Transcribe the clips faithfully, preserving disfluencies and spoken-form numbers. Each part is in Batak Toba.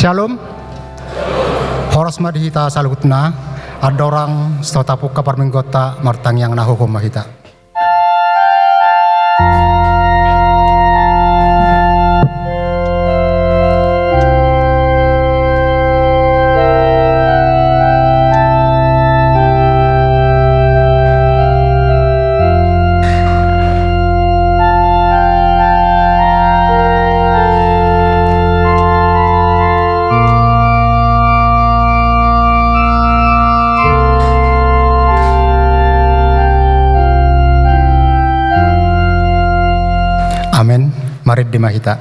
Shalom. Horas ma di hita saluhutna. Andorang so tapungka parmingguonta, martangiang na hohom ma hita. Amen. Marende ma hita.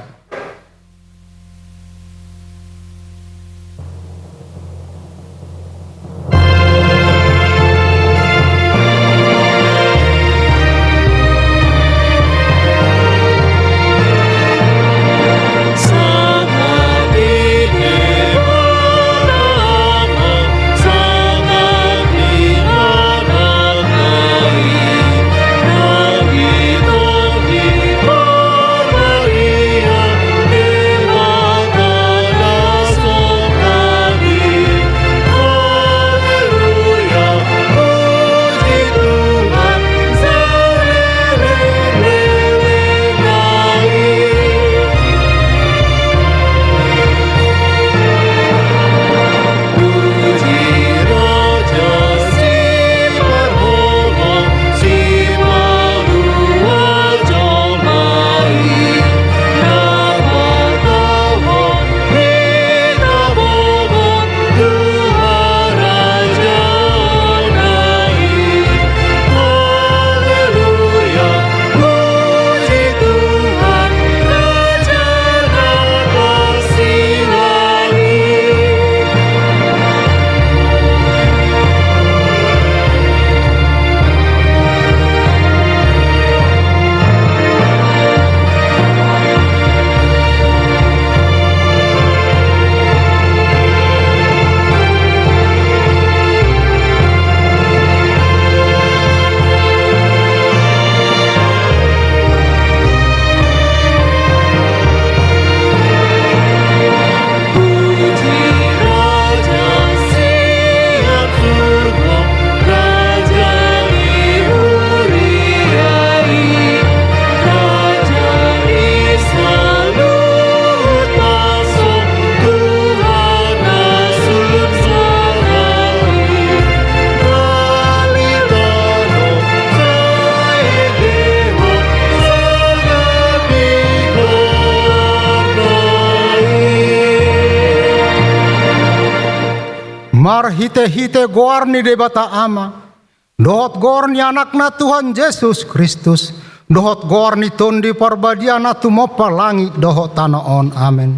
Marhitehite goar ni Debata Ama, dohot goar ni Anakna Tuhan Jesus Kristus, dohot goar ni Tondi Parbadia na tumompa langit dohot tano on. Amen.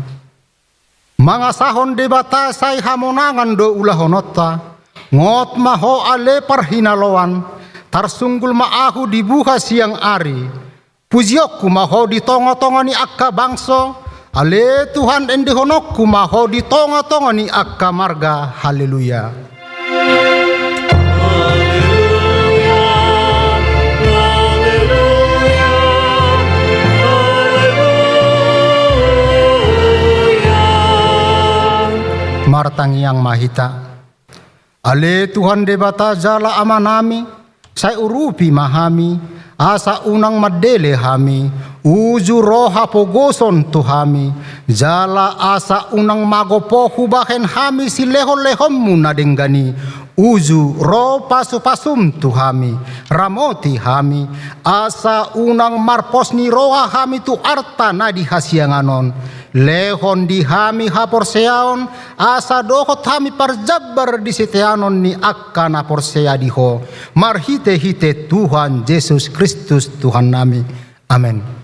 Mangasahon Debata sai hamonangan do ulahononta. Ngot ma ho ale parhinaloan, tarsunggul ma ahu di buha siang ari. Pujionku ma ho di tongatonga ni angka bangso, ale Tuhan endehononku ma ho di tongatonga ni angka marga. Haleluya. Martangiang ma hita. Ale Tuhan Debata jala Amanami, sai urupi ma hami, asa unang mandele hami, uju ro hapogoson tu hami, jala asa unang magopo hubahen hami silehonlehonmu na denggan i, uju ro pasupasum tu hami, ramoti hami, asa unang marpos ni roha hami tu arta na di hasiangan on, lehon di hami haporseaon, asa dohot hami parjambar di siteanon ni angka na porsea di Ho, marhitehite Tuhan Jesus Kristus Tuhannami. Amen.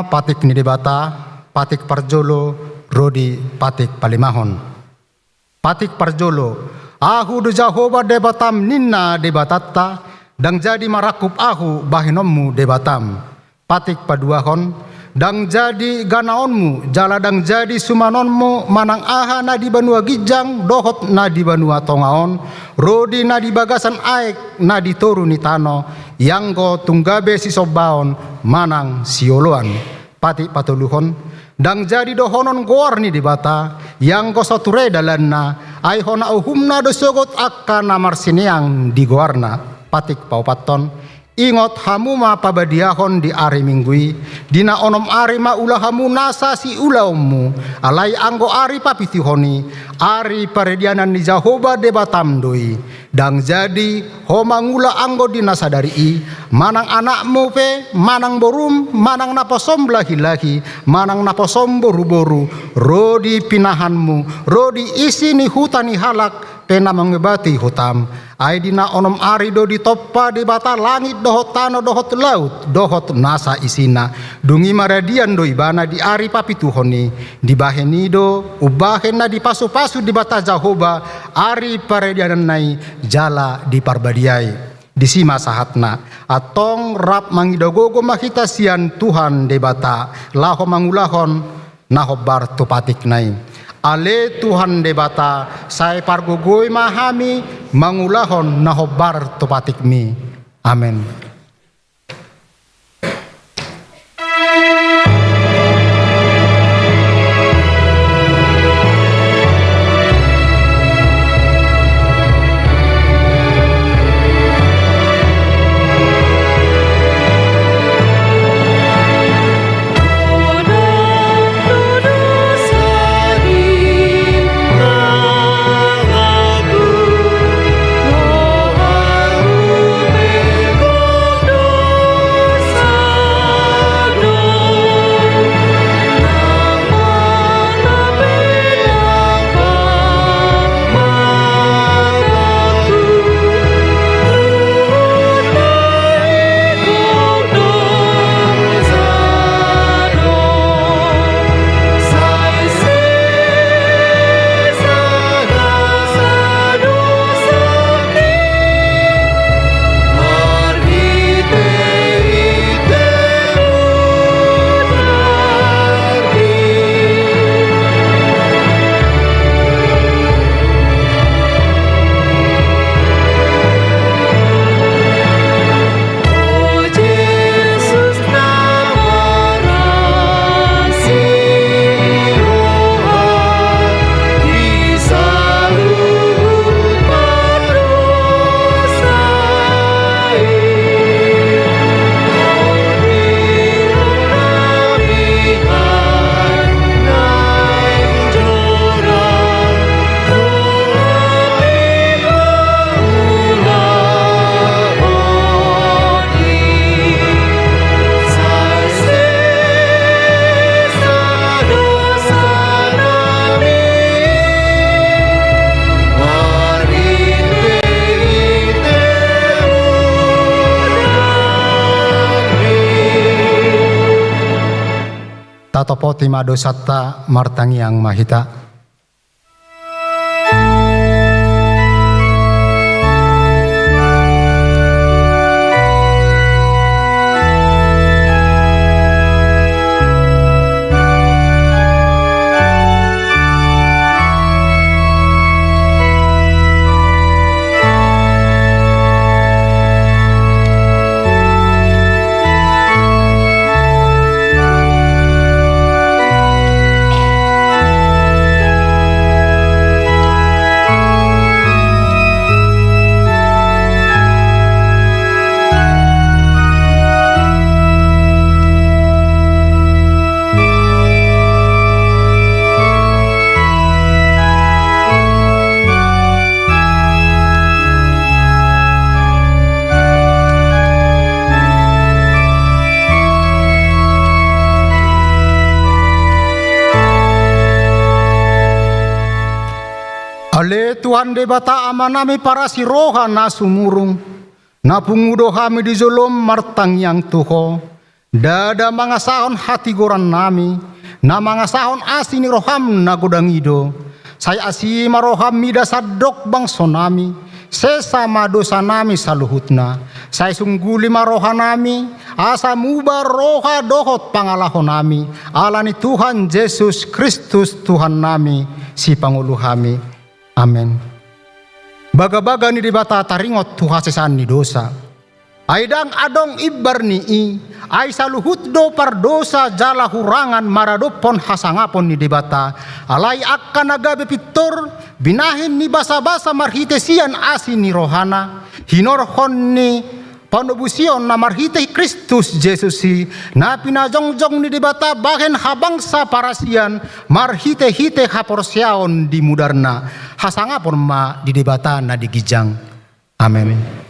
Patik ni Debata, patik parjolo, ro di patik palimahon. Patik parjolo, Ahu do Jahowa Debatam ninna Debatanta, ndang jadi marangkup Ahu bahenonmu Debatam. Patik paduahon, ndang jadi ganaonmu, jala ndang jadi sumanonmu manang aha na di banua ginjang dohot na di banua tonga on, ro di na di bagasan aek na di toru ni tano, ianggo tung gabe sisombaon manang sioloan. Patik patoluhon, ndang jadi dohonon goar ni Debata, ianggo so ture dalanna, ai hona uhumna do sogot angka na marsineang di goarna. Patik paopathon, ingot hamu ma pabadiahon di ari Minggu i, di na onom ari ma ula hamu nasa siulaonmu, alai anggo ari papituhon i, ari paradianan ni Jahowa Debatam do i. Ndang jadi ho mangula anggo di na sadari i, manang anakmu pe, manang borum, manang naposom lahi-lahi, manang naposom boru-boru, ro di pinahanmu, ro di isi ni huta ni halak pe na mangobati hutam. Ai di na onom ari do ditompa Debata langit dohot tano dohot laut dohot nasa isina. Dung i maradian do ibana di ari papituhon i. Dibahen i do umbahen na dipasu-pasu Debata Jahowa ari paradiananna i jala diparbadiai. Disi ma sahatna. Antong rap mangido gogo ma hita sian Tuhan Debata laho mangulahon na hombar tu patikna i. Ale Tuhan Debata, sai pargogoi ma hami mangulahon na hombar tu patikmi. Amen. Tatopoti ma dosanta, martangiang ma hita. Ale Tuhan Debata Amanami parasi roha na sumurung, na pungu do hami di jolom martangiang tu Ho, Ndada mangasahon hatigoran nami, na mangasahon asi ni roham na godang i do. Sai asi ma roham mida sandok bangso nami, sesa ma dosa nami saluhutna. Sai sungguli ma roha nami, asa muba roha dohot pangalaho nami, ala ni Tuhan Jesus Kristus Tuhan nami, Sipangolu hami. Amen. Bagabaga ni Debata taringot tu hasesaan ni dosa. Ai ndang adong imbar ni i, ai saluhut do pardosa jala hurangan maradophon hasangapon ni Debata, alai angka na gabe pintor, binahen ni basabasa marhite sian asi ni rohana, hinorhon ni panobusion na marhite Kristus Jesus i, na pinajongjong ni Debata bahen habangsa parasian, marhitehite haporseaon di mudarna. Hasangapon ma di Debata na di ginjang. Amen.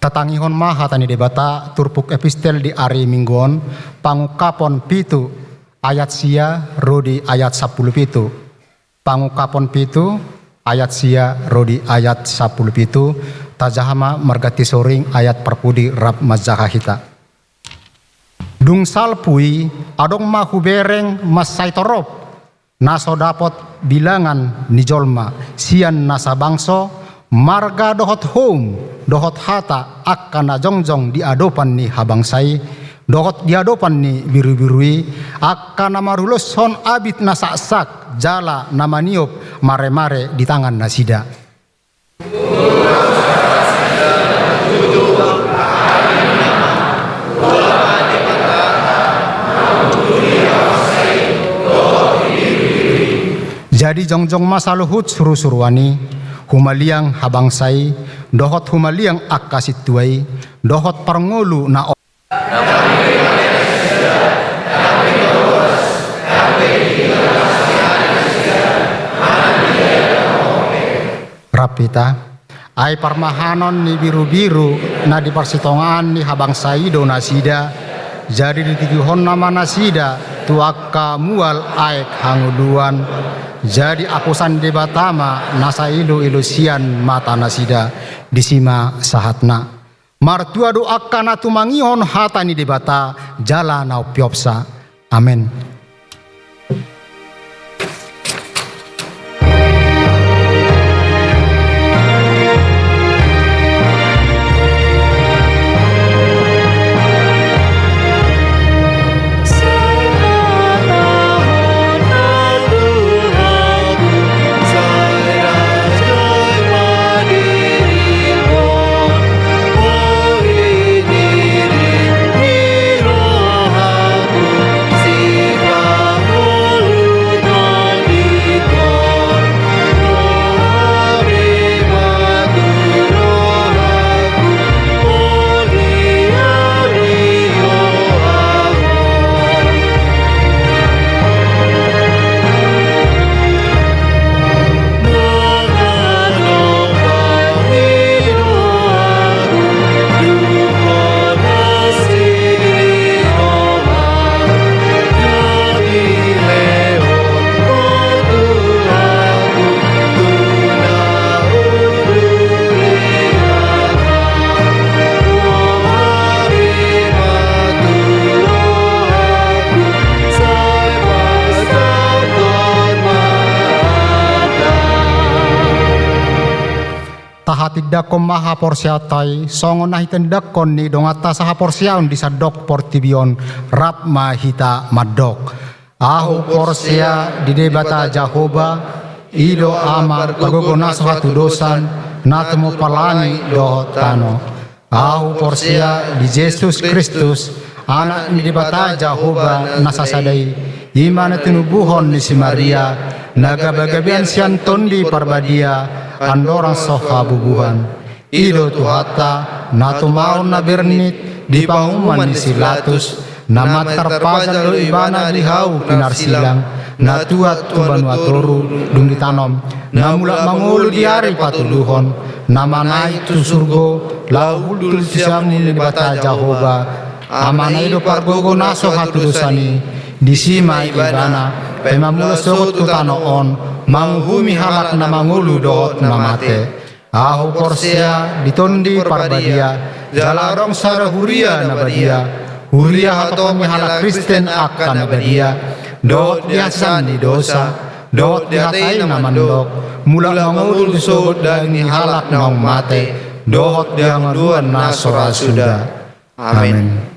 Tatangihon ma hata ni Debata, turpuk epistel di ari Minggu on, Pangungkapon pitu ayat sia ro di ayat sampulu pitu. Pangungkapon pitu ayat sia ro di ayat sampulu pitu, tajaha ma marganti soring ayat parpudi rap manjaha hita. Dung salpu i, adong ma hubereng mansai torop, na so dapot bilangan ni jolma, sian nasa bangso, marga dohot houm, dohot hata angka na jongjong di adopan ni habangsa i, dohot di adopan ni birubiru i, angka na maruloshon abit na saksak, jala na maniop maremare di tangan nasida. Jadi jongjong ma saluhut surusuruan i, humaliang habangsa i, dohot humaliang angka sintua i, dohot parngolu na Rap hita. Ai parmahanon ni birubiru na di parsitongaan ni habangsa i do nasida, jadi ditigihonna ma nasida tu angka mual aek hangoluan, jadi apusan Debata ma na sai iluilu sian mata nasida. Disi ma sahatna. Martua do angka na tumangihon hata ni Debata jala na umpeopsa. Amen. Hatindangkon ma haporseaonta i songon na hitindangkon ni donganta sahaporseaon di sandok portibi on. Rap ma hita mandok: Ahu porsea di Debata Jahowa, i do Ama pargogo na so hatudosan, na tumompa langit dohot tano. Ahu porsea di Jesus Kristus, Anak ni Debata Jahowa na sasada i, i ma na tinubuhon ni si Maria, na gabagabean sian Tondi Parbadia, andorang so habubuhan. I do Tuhanta, na tumaon na bernit di panguhuman ni si Pilatus, na manang tarpajal do Ibana di hau pinarsilang, na tuat tu banua toru dung ditanom, na mulak mangolu di ari patoluhon, na manaek tu surgo, laho hundul tu siamun ni Debata Jahowa, Amana i do pargogo na so hatudosan i. Disi ma Ibana, pe mamulak sogot tu tano on, manguhumi halak na mangolu dohot na mate. Ahu porsea di Tondi Parbadia, jala adong sada huria na badia, huria hatopot ni halak Kristen angka na badia, dohot di hasesaan ni dosa, dohot di hata i na mandok, mulak mangolu sogot daging ni halak naung mate, dohot di hangoluan na so ra suda. Amen.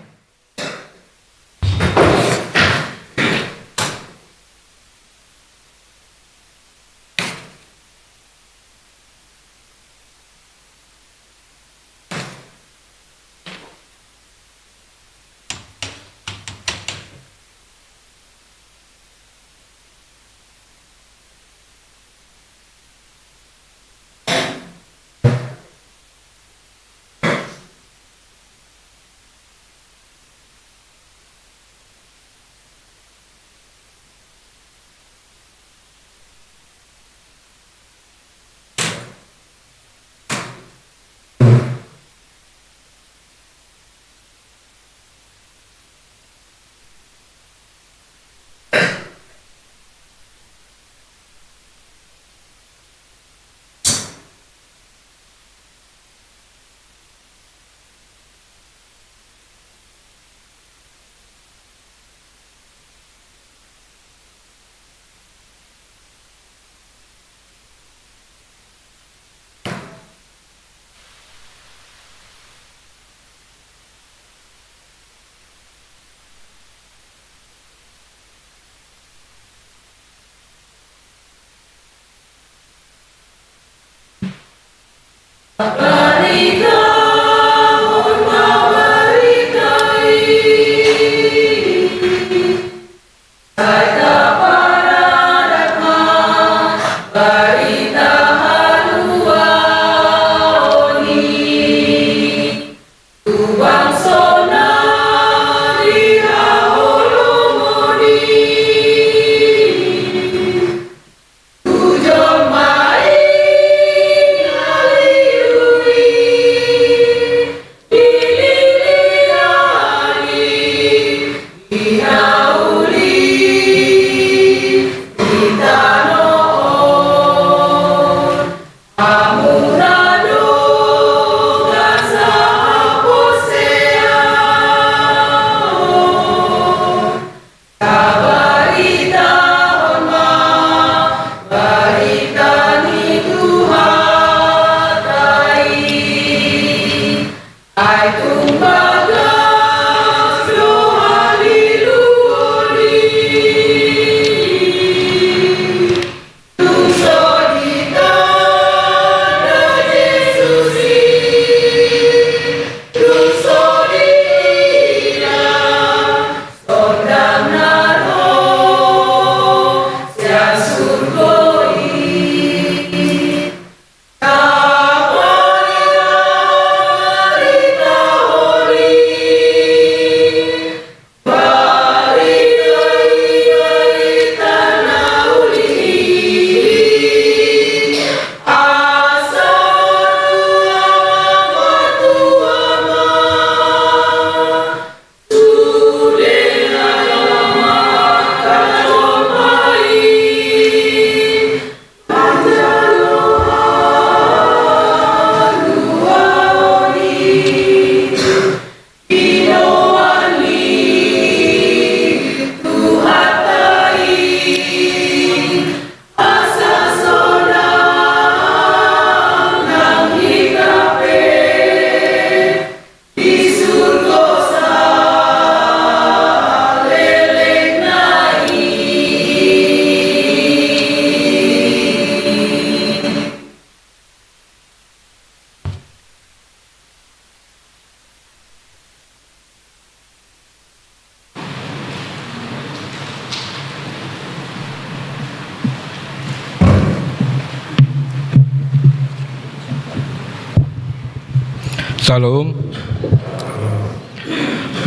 Salam.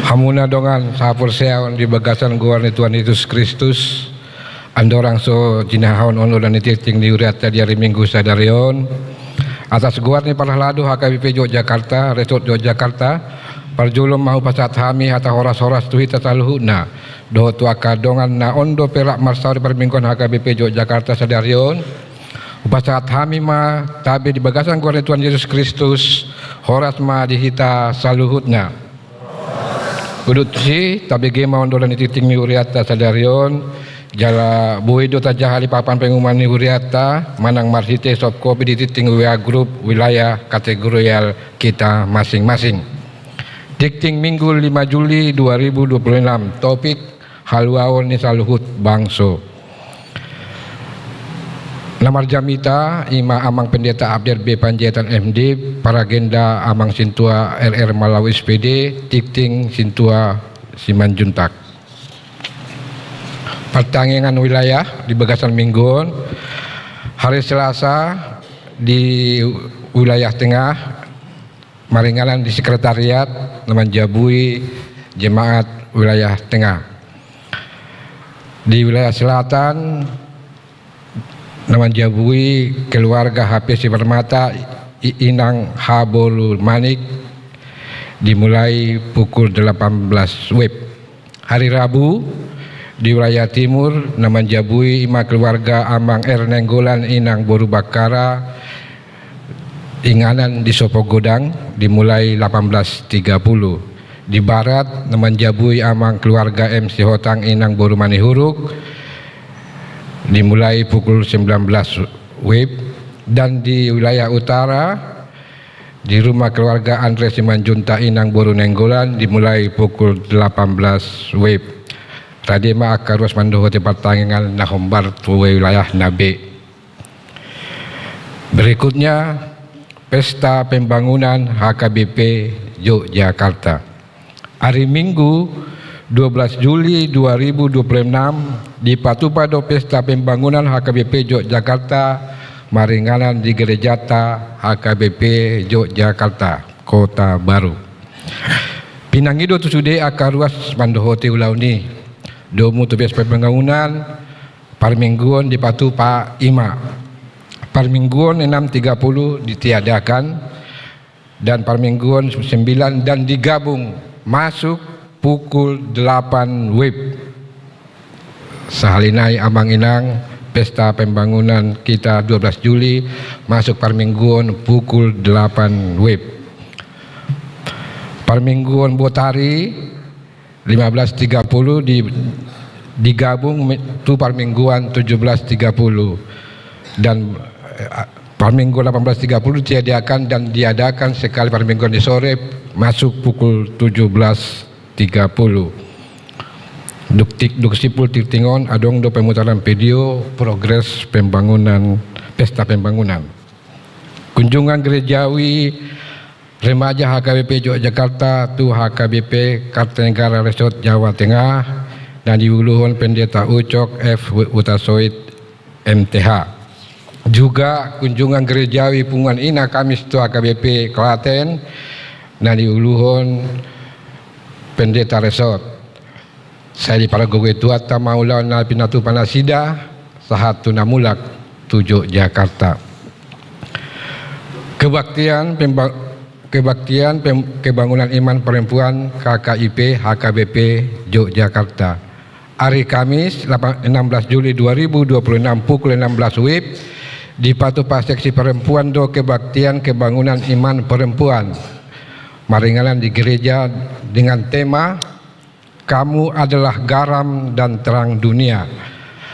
Hamuna dongan sahaporseaon di bagasan goar ni Tuhan Yesus Kristus, andorang so jinahahon on dolan ni tingting ni hurianta di ari Minggu sadari on, atas goar ni parhalado H K B P Jogjakarta, Resort Jogjakarta, parjolo ma hupasahat hami hata horas-horas tu hita saluhutna dohot tu angka dongan na on dope rap marsaor di parmingguon H K B P Jogjakarta sadari on. Hupasahat hami ma tabe di bagasan goar ni Tuhan Yesus Kristus, horas ma di hita saluhutna. Udut tusi, tabege ma on dolan ni tingting ni hurianta sadari on, jala boi do tajaha di papan pengumuman ni hurianta manang marhite soft copy di tingting W A grup wilayah kategorial kita masing-masing. Tingting Minggu lima Juli dua ribu dua puluh enam, topik: Haluaon ni saluhut bangso. Na marjamita i ma Amang Pendeta Abder B Panjaitan, M D, paragenda Amang Sintua R R Malau, S P D, tingting Sintua Simanjuntak. Partangiangan wilayah di bagasan minggu on: hari Selasa di wilayah tengah, maringanan di sekretariat na manjabui jemaat wilayah tengah. Di wilayah selatan na manjabui keluarga H P Simarmata, i-, Inang H Boru Manik, dimulai pukul delapan belas wib. Hari Rabu, di wilayah timur, na manjabui i ma keluarga Amang R Nainggolan, Inang Boru Bakkara, inganan di Sopo Godang, dimulai delapan belas tiga puluh. Di barat, na manjabui Amang keluarga M Sihotang, Inang Boru Manihuruk, dimulai pukul sembilan belas wib. Dan di wilayah utara, di rumah keluarga Andre Simanjuntak, Inang Boru Nainggolan, dimulai pukul delapan belas wib. Rade ma angka ruas mandohoti partangiangan na hombar tu wilayahna be. Berikutnya, Pesta Pembangunan H K B P Yogyakarta. Ari Minggu, dua belas Juli dua ribu dua puluh enam, dipatupa do Pesta Pembangunan H K B P Yogyakarta maringanan di gerejata H K B P Yogyakarta, Kota Baru. Pinangido tu sude angka ruas mandohoti ulaon i. Domu tu Pesta Pembangunan, parmingguon dipatupa i ma: parmingguon enam tiga puluh ditiadakan, dan parmingguon sembilan dan digabung masuk pukul delapan wib. Sahali nai Amang Inang, Pesta Pembangunan kita dua belas Juli masuk parmingguon pukul delapan wib. Parmingguon botari lima belas tiga puluh di-, digabung me-, tu parmingguan tujuh belas tiga puluh. Dan, eh, parmingguan delapan belas tiga puluh ditiadakan dan diadakan sekali parmingguan di sore masuk pukul tujuh belas tiga puluh. Duk tik-, duk simpul tingting on, adong do pemutaran video progres pembangunan, Pesta Pembangunan. Kunjungan gerejawi remaja H K B P Yogyakarta tu H K B P Kartanegara Resort Jawa Tengah, na diuluhon Pendeta Ucok F Hutasoit, M T H. Juga kunjungan gerejawi punguan Ina Kamis tu H K B P Klaten, na diuluhon Pendeta Resort. Sai dipargogoi Tuhanta ma ulaon na pinatupa nasida, sahat tu na mulak tu Yogyakarta. Kebaktian pemba-, kebaktian pem-, kebangunan iman perempuan K K I P H K B P Yogyakarta. Ari Kamis, lapan-, enam belas Juli dua ribu dua puluh enam, pukul enam belas wib, dipatupa seksi perempuan do kebaktian kebangunan iman perempuan maringanan di gereja dengan tema Kamu Adalah Garam dan Terang Dunia.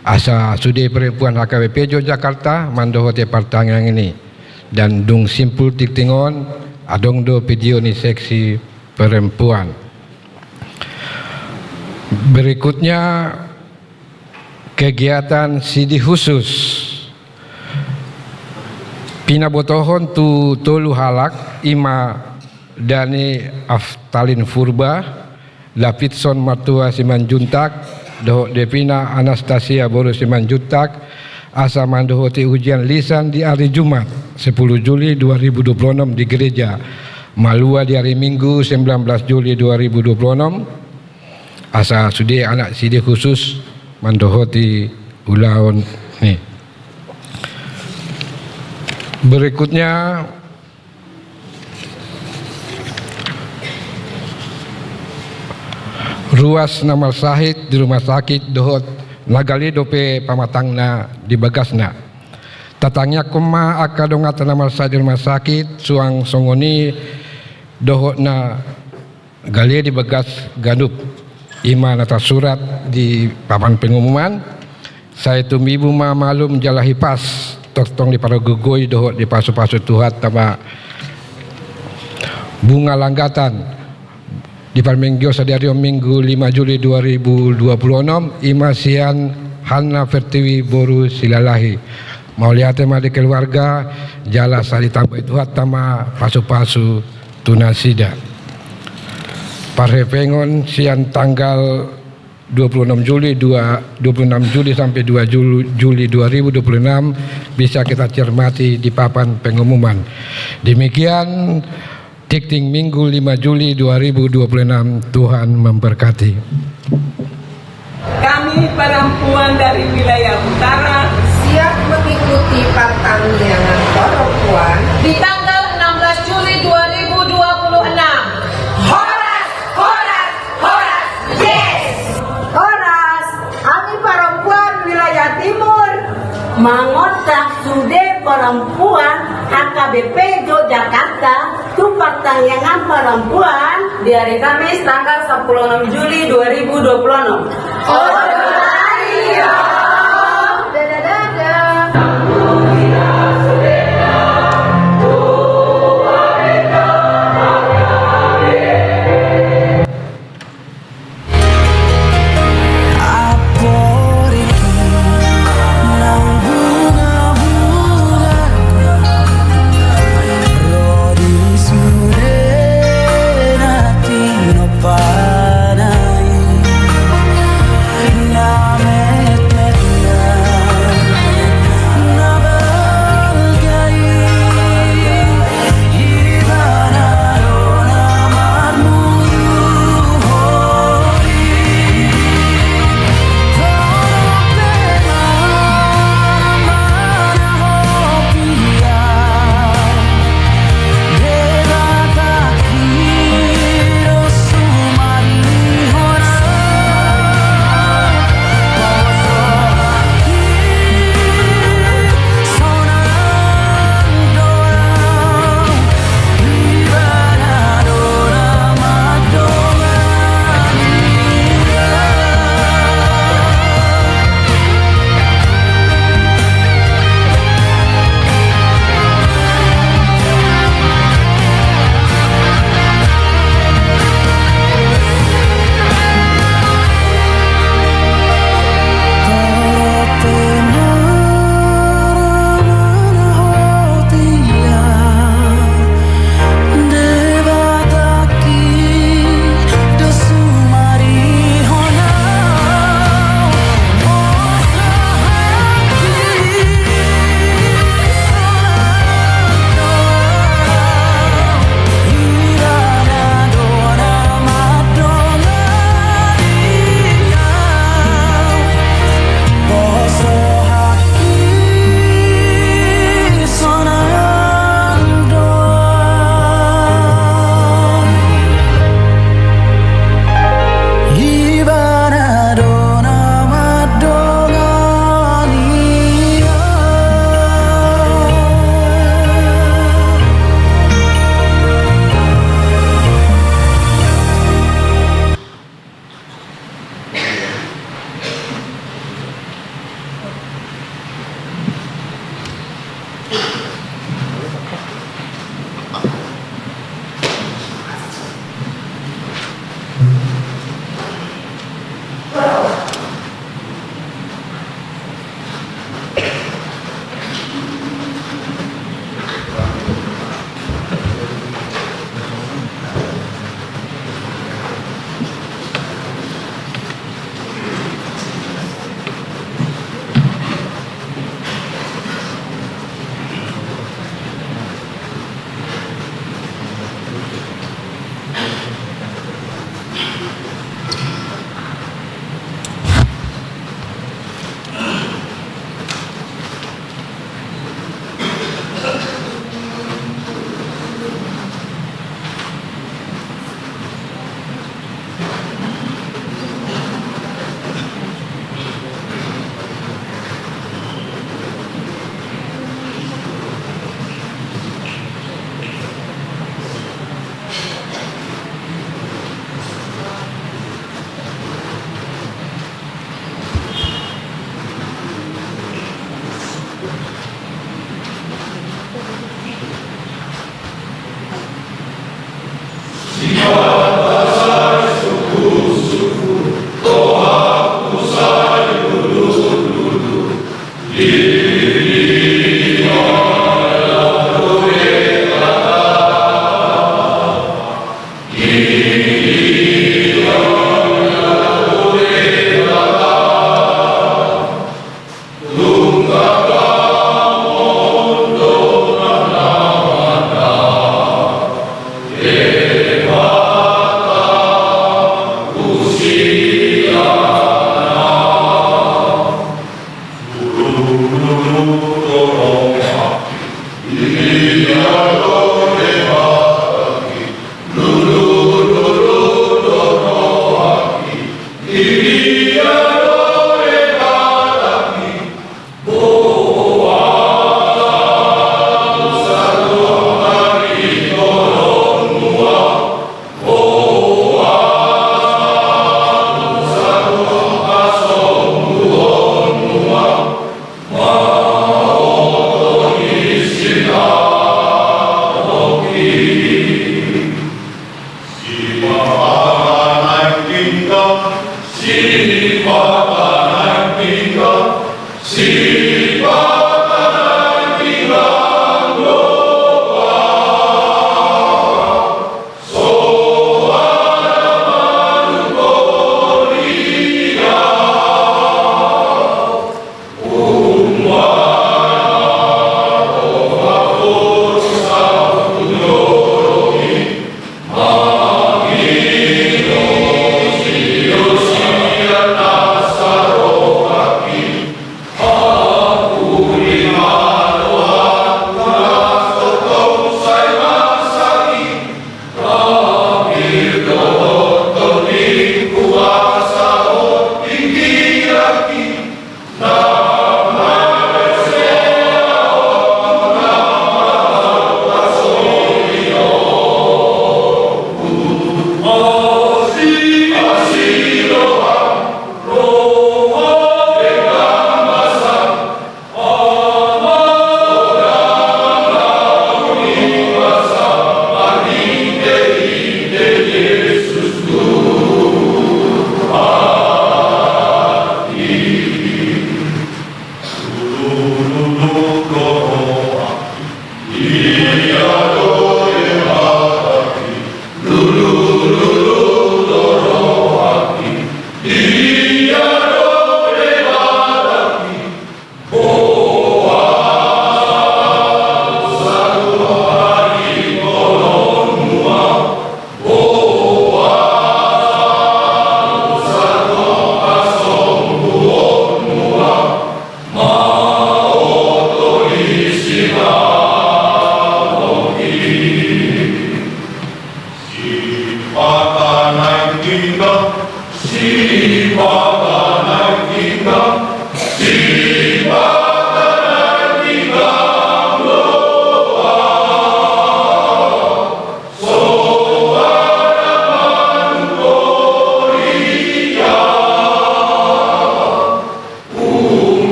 Asa sude perempuan H K B P Yogyakarta mandohoti partangiangan i. Dan dung simpul tingting on, adong do video ni seksi perempuan. Berikutnya, kegiatan sidi khusus. Pinabotohon tu tolu halak, i ma Dani Aftalin Purba, Davidson Martua Simanjuntak, dohot Devina Anastasia boru Simanjuntak, asa mandohoti ujian lisan di ari Jumat, sepuluh Juli dua ribu dua puluh enam di gereja. malua di ari Minggu sembilan belas Juli dua ribu dua puluh enam, asa sude anak side khusus mandohoti ulaon ni. Berikutnya, ruas na marsahit di rumah sakit dohot na gale dope pamatangna di bagasna. Tatangiangkon ma angka donganta na marsahit di rumah sakit, suang songon i dohot na gale di bagas ganup. I ma na tarsurat di papan pengumuman. Sai tumibu ma malum jala hipas, tongtong dipargogoi dohot dipasupasu Tuhanta ma. Bunga langgatan diparmingguon sadari on Minggu lima Juli dua ribu dua puluh enam, i ma sian Hanna Pertiwi boru Silalahi. Mauliate ma di keluarga, jala sai ditambai Tuhanta ma pasupasu tu nasida. Parhepengon sian tanggal dua puluh enam Juli, dua, dua puluh enam Juli sampai dua Jul-, Juli dua ribu dua puluh enam bisa kita cermati di papan pengumuman. Demikian Tingting Minggu lima Juli dua ribu dua puluh enam, Tuhan memberkati. Kami perempuan dari wilayah utara siap mengikuti partangiangan perempuan di tanggal enam belas Juli dua ribu dua puluh enam. Horas, horas, horas, yes! Horas, hami perempuan wilayah timur mangontak sude perempuan H K B P Yogyakarta tu partangiangan perempuan di hari Kamis tanggal sepuluh enam Juli dua ribu dua puluh enam. Ojo lali yo. Dadah, dadah.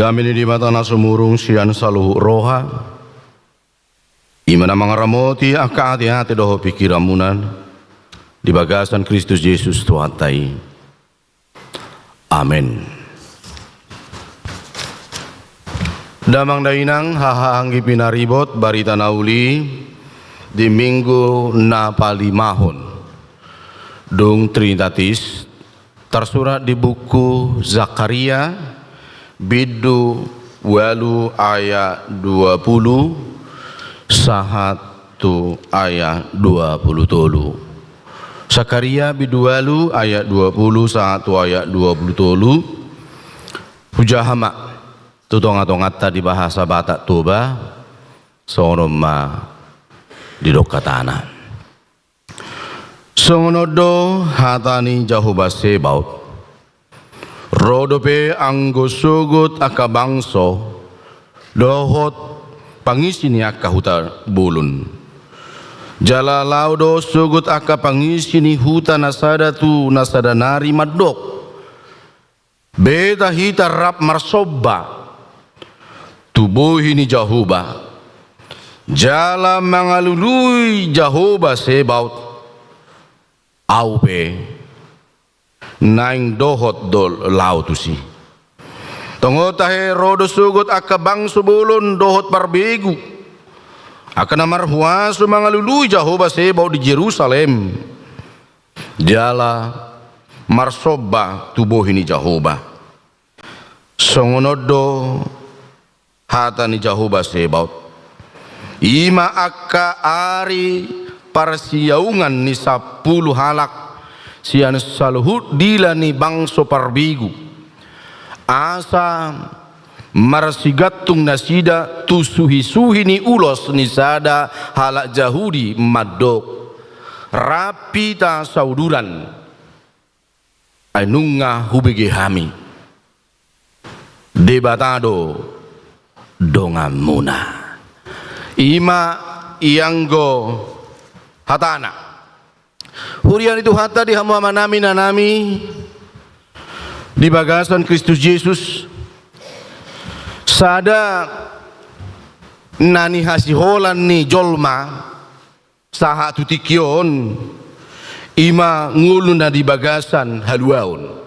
Dame ni Debata na sumurung sian saluhut roha, i ma na mangaramoti angka ateate dohot pingkiranmuna di bagasan Kristus Jesus Tuhanta i. Amen. Damang dainang, haha anggi pinaribot, barita na uli di Minggu na palimahon dung Trinitatis, tarsurat di buku Zakaria, bindu ualu ayat dua pulu, sahat tu ayat dua pulu tolu. Zakaria bindu ualu ayat dua pulu sahat tu ayat dua pulu tolu. Hujaha ma tu tongatonganta di bahasa Batak Toba, songon on ma didok hatana. Songon on do hata ni Jahowa Sebaot. Ro dope anggo sogot angka bangso dohot pangisi ni angka huta bolon. Jala laho do sogot angka pangisi ni huta na sada tu na sada nari mandok: Beta hita rap marsomba tu bohi ni Jahowa, jala mangalului Jahowa Sebaot. Ahu pe naeng dohot do laho tusi. Tongon tahe ro do sogot angka bangso bolon dohot parbegu, angka na marhuaso mangalului Jahowa Sebaot di Jerusalem, jala marsomba tu bohi ni Jahowa. Songon on do hata ni Jahowa Sebaot. I ma angka ari parsiaungan ni sampulu halak sian saluhut dila ni bangso parbegu, asa marsigantung nasida tu suhisuhi ni ulos ni sada halak Jahudi mandok: Rap hita sauduran, ai nunga hubege hami Debata do donganmuna. I ma ianggo hatana. Huria ni Tuhanta, di hamu amanami, inanami, di bagasan Kristus Jesus, sada na nihasiholan ni jolma sahat tu tingki on, i ma ngolu na di bagasan haluaon.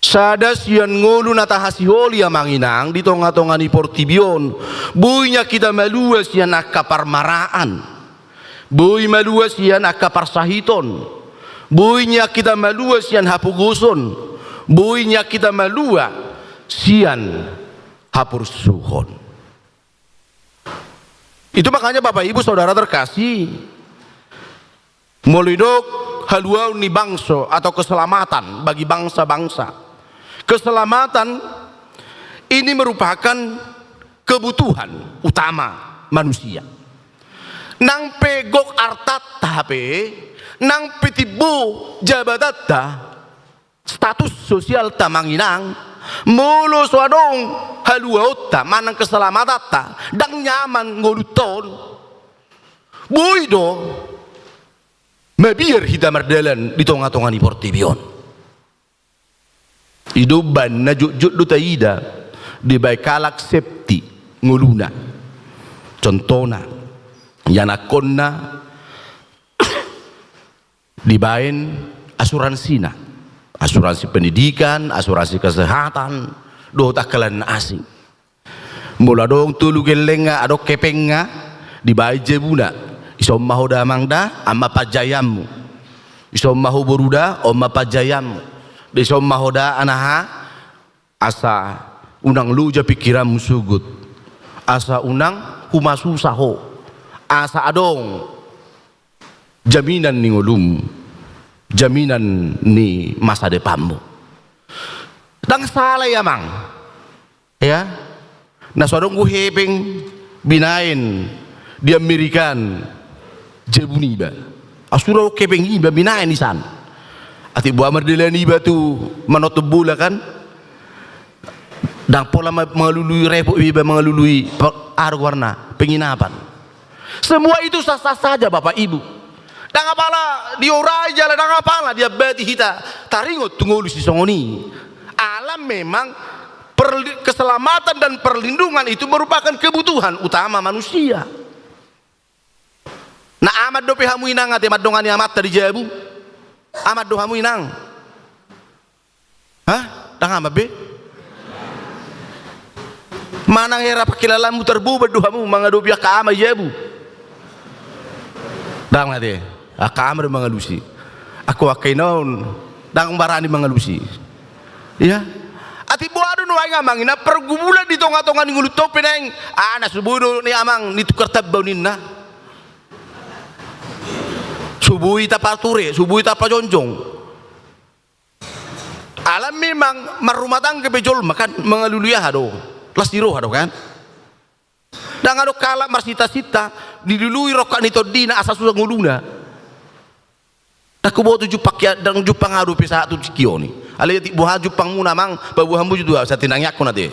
Sada sian ngolu na tahasiholi, amang inang, di tongatonga ni portibi on. Boi nian hita malua sian angka parmaraan. Boi malua sian angka parsahiton. Boi nian hita malua sian hapogoson. Boi nian hita malua sian haporsuhon. Itu makanya, Bapak Ibu Saudara terkasih, molo didok haluaon ni bangso atau keselamatan bagi bangsa-bangsa, keselamatan ini merupakan kebutuhan utama manusia. Nang pe gok artanta hape, nang pe timbo jabatanta, status sosialta, amang inang, molo so adong haluaonta manang keselamatanta, ndang nyaman ngolunta on. Boi do mabiar hita mardalan di tongatonga ni portibi on. I do umbahen na jotjot do taida dibahen halak septi ngoluna. Contohna, ianakhonna dibahen asuransina, asuransi pendidikan, asuransi kesehatan, dohot angka lain na asing. Molo adong tolu gellengna, adong hepengna, dibahen jabuna. Ison ma ho da, amang da, on ma panjaeanmu. Ison ma ho, boru da, on ma panjaeanmu. Ison ma ho da, anaha, asa unang loja pingkiranmu sogot, asa unang humasusa ho, asa adong jaminan ni ngolum, jaminan ni masa depanmu. Ndang sala i, amang. Ya. Na so adong do hepeng binahen di Amerika an jabu niba. Asura hepeng iba binahen i san. Atik boha mardalan iba tu manonton bola kan. Ndang pola ma-, mangalului repot iba, mangalului pe-, aha do goarna, penginapan. Semua itu sah-sah saja, Bapak Ibu. Ndang apala diorai jala ndang apala diambati hita taringot tu ngolu sisongon i. Ala memang perli-, keselamatan dan perlindungan itu merupakan kebutuhan utama manusia. Na aman dope hamu inang ate mandongani amanta di jabu? Aman do hamu inang? Hah? Ndang aman be? Manang hera pangkilalaanmu tarboban do hamu mangadopi angka ama i jabu? Ndang ate. Angka ama do mangalusi. Anggo angka inang on ndang barani mangalusi. Ia. Atik boha do nuaeng amang inang pargumulan di tonga-tonga ni ngolunta on pe naeng. Ah, na so boi do ni amang ni tukar tamba ninna. So boi tapature, so boi tapajongjong. Ala memang marrumah tangga pe jolma kan mangalului aha do? Las ni roha do kan? Ndang adong halak marsinta-sinta dilului rongkap ni tondina asa susa ngoluna. Ndang huboto jumpang, ndang jumpang ahu dope sahat tu tingki on i. Alai atik boha jumpangmuna amang, paboa hamu jo tu ahu sahat tinangiangkon ate.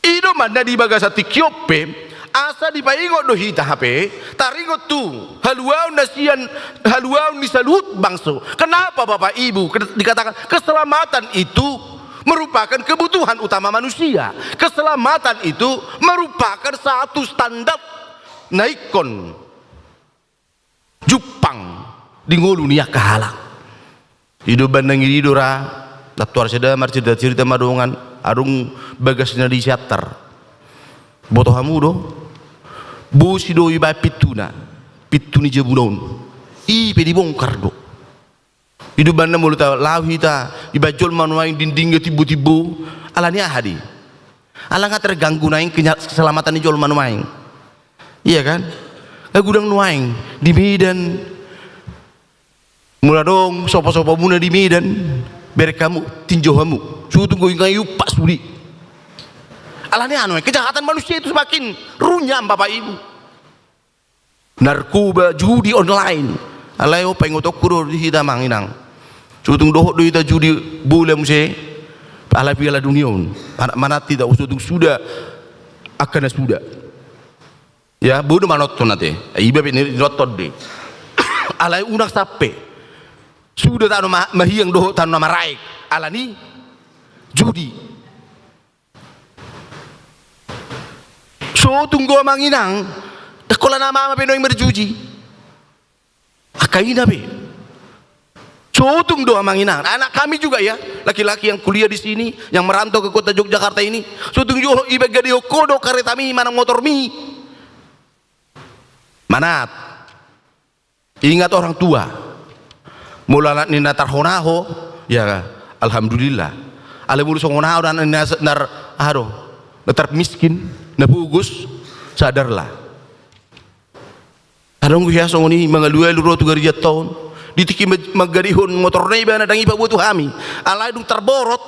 I do manna di bagasan tingki on pe asa dipaingot do hita hape taringot tu haluaon na sian, haluaon ni saluhut bangso. Kenapa Bapak Ibu dikatakan keselamatan itu merupakan kebutuhan utama manusia? Keselamatan itu merupakan satu standar na ingkon jumpang di ngolu ni angka halak. I do umbahen na ngiri do ra, na tuar sada marcirita-cirita ma dongan, adong bagas na di Siantar. Boto hamu do? Bosi do ibaen pintuna, pintu ni jabuna on. I pe dibongkar do. I do umbahen na molo ta laho hita ibaen jolma nuaeng dindingna timbo-timbo, ala ni aha do i? Ala nga terganggu nuaeng kenya-, keselamatan ni jolma nuaeng. Ia kan? Nga godang nuaeng di Medan. Molo adong sopo-sopomuna di Medan, bereng hamu, tinjau hamu. Sotung do i nga iumpak sude. Ala ni aha nuaeng kejahatan manusia itu semakin runyam Bapak Ibu. Narkoba, judi online. Alai on paingotonku do di hita amang inang. Sotung dohot do hita judi bola muse. Alai Piala Dunia on. Anak manat hita, sotung suda angka na suda. Ia, boi do manonton ate. Iba pe ni-, nonton do i. Alai unang sampe suda tano ma-, mahiang dohot tano na maraek. Ala ni judi. Sotung do amang inang, ndang holan ama-ama pe nuaeng marjudi. Angka ina pe. Sotung do amang inang, anak kami juga ya, laki-laki yang kuliah di sini, yang merantau ke kota Yogyakarta ini. Sotung do ibaen gadehon ho do karetami manang motormi. Manat. Ingat orang tua. Molo anak ni na tarhona ho, ya alhamdulillah. Alai molo songon hona ho anak ni na, na, aha do, na tarmiskin, na pogos, sadarlah. Adong do hea songon i mangalualu ro tu garejanta on. Di tingki ma-, manggadehon motorna ibana ndang i paboa tu hami. Alai dung tarborot,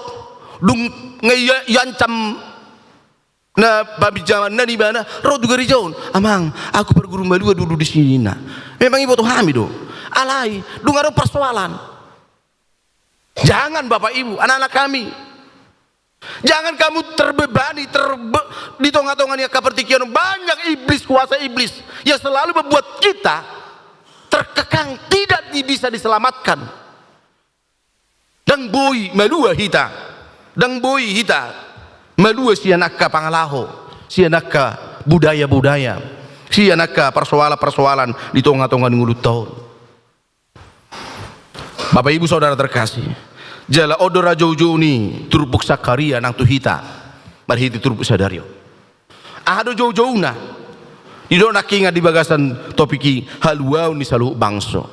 dung nga ia-, iancam na paminjamanna ibana, ro tu gareja on, "Amang, aku perguru malua dulu di sini," ninna. Memang iboto hami do. Alai, dung adong persoalan. Jangan Bapak Ibu, anak-anak kami. Jangan kamu terbebani, terbe-, di tonga-tonga ni angka partingkian banyak iblis, kuasa iblis yang selalu membuat kita terkekang, tidak di-, bisa diselamatkan. Ndang boi malua hita, ndang boi hita malua sian angka pangalaho, sian angka budaya-budaya, sian angka parsoalan-parsoalan di tonga-tonga ni ngolunta on. Bapak Ibu Saudara terkasih, jala on do ra jou-jou ni turpuk Sakaria nang tu hita, marhite turpuk sadari on. Aha do jou-jouna? Didok nangkin di bagasan topik i, haluaon ni saluhut bangso.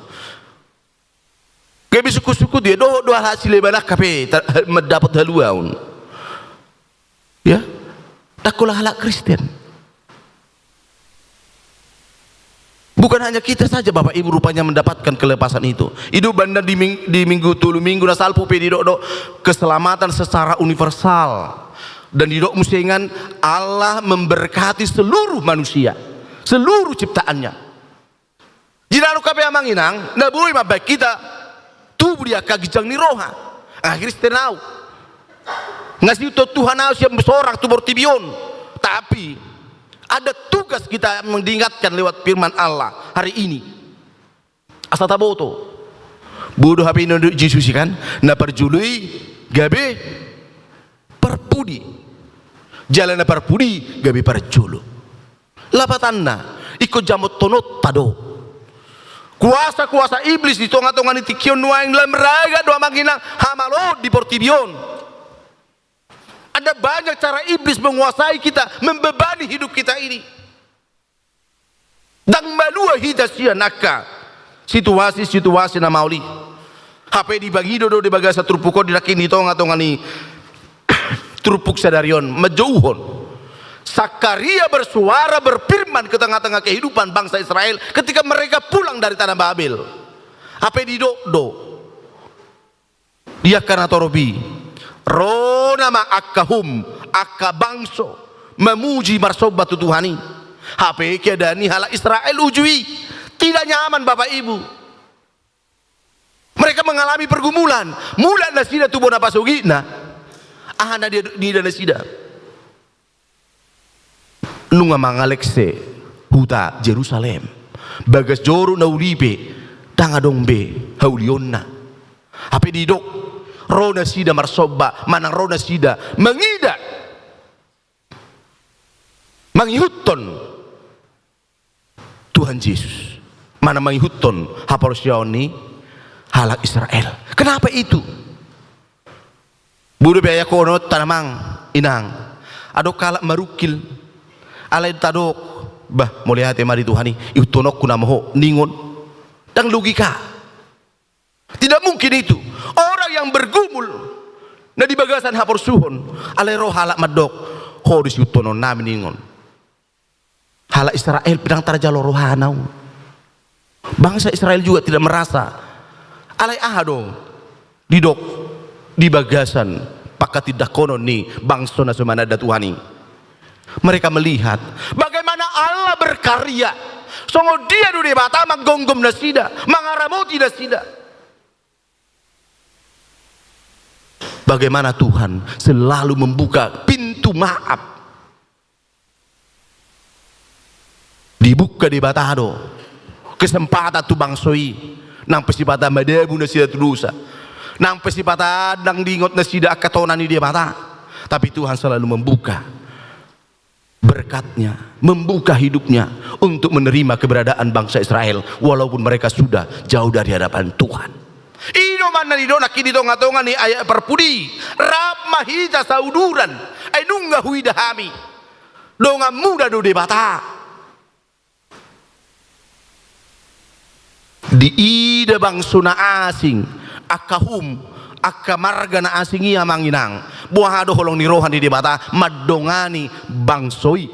Gabe sungkun-sungkun dia, dohot do halak sileban angka pe ta-, mandapot haluaon. Ya, ndang holan halak Kristen. Bukan hanya kita saja, Bapak Ibu, rupanya mendapatkan kelepasan itu. I do umbahen na di ming-, di minggu, tolu minggu na salpu pe didok do keselamatan secara universal. Dan didok muse nangkin Allah memberkati seluruh manusia, seluruh ciptaannya. Jadi na nunga pe amang inang, na boi mambahen hita tubu di angka ginjang ni roha. Ah, Kristen au. Nga sihuthon Tuhan au sian sorang tu portibi on. Tapi, ada tugas kita yang diingatkan lewat firman Allah hari ini. Asa taboto. Boi do hape ninna Jesus i kan, na parjolo i gabe pudi. Jala na parpudi gabe parjolo. Lapatanna, ingkon jamothononta do kuasa-kuasa iblis di tonga-tonga ni tingki on. Nuaeng lam ragam do amang inang hamaloon di portibi on. Ada banyak cara iblis menguasai kita, membebani hidup kita ini. Ndang malua hita sian angka situasi-situasi na maol i. Hape dipangido do di bagasan turpuk on, di nangkin di tonga-tonga ni turpuk sadari on, manjouhon. Sakaria bersuara, berfirman ke tengah-tengah kehidupan bangsa Israel ketika mereka pulang dari tanah Babel. Hape didok do di angka na torop i, ro nama angka hum, angka bangso, mamuji marsomba tu Tuhan i. Hape keadaan ni halak Israel uju i tidak nyaman, Bapak Ibu. Mereka mengalami pergumulan. Mulak nasida tu bona pasogitna, aha na dia-, nida nasida? Nunga mangalengse huta Jerusalem. Bagas joro na uli pe ndang adong be haulionna. Hape didok, ro nasida marsomba, manang ro nasida mangida, mangihuthon Tuhan Jesus, manang mangihuthon haporseaon ni halak Israel. Kenapa itu? Boi do pe ayahon tana, amang inang, adong halak marungkil, alai tadok, bah, mauliate ma di Tuhan i, ihuthononku nama ho, ningon. Ndang logika. Tidak mungkin itu. Orang yang bergumul na di bagasan haporsuhon, alai ro halak mandok, ho do sihuthononnami, ningon. Halak Israel pe ndang tarjalo rohana. Bangsa Israel juga tidak merasa. Alai aha do didok di bagasan pangkatindanghonon ni bangso na so mananda Tuhan i? Mereka melihat bagaimana Allah berkarya. Songon dia do Debata manggomgom nasida, mangaramoti nasida. Bagaimana Tuhan selalu membuka pintu maaf. Dibuka Debata do kesempatan tu bangso i. Nang pe sipata madabu nasida tu dosa, nang pe sipata ndang diingot nasida angka tona ni Debata, tapi Tuhan selalu membuka berkat-Nya, membuka hidupnya untuk menerima keberadaan bangsa Israel, walaupun mereka sudah jauh dari hadapan Tuhan. I do ma na nidok nangkin di tonga-tonga ni ayat parpudi, rap ma hita sauduran, ai nunga huida hami. Dongan muda do Debata. Diida bangso na asing, angka hum, angka marga na asing i, amang inang, boha do holong ni roha ni Debata mandongani bangso i.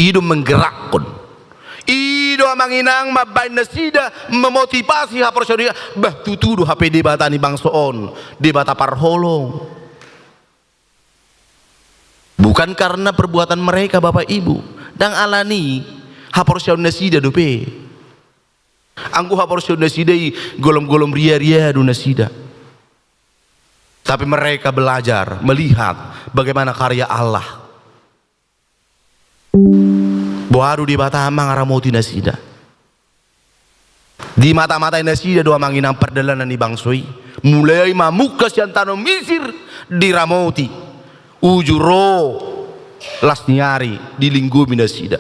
I do menggerakkon. I do, amang inang, mambahen nasida, memotivasi haporseaon i. Bah, tutu do hape Debata ni bangso on Debata parholong. Bukan karena perbuatan mereka, Bapak Ibu. Ndang alani haporseaon nasida dope. Anggo haporseaon nasida i golom-golom ria-ria do nasida. Tapi mereka belajar melihat bagaimana karya Allah. Boha do Debata mangaramoti nasida. Dimata-matai nasida do, amang inang, pardalanan ni bangso i. Mulai mamungka sian tano Misir diramoti, uju ro las ni ari dilinggomi nasida.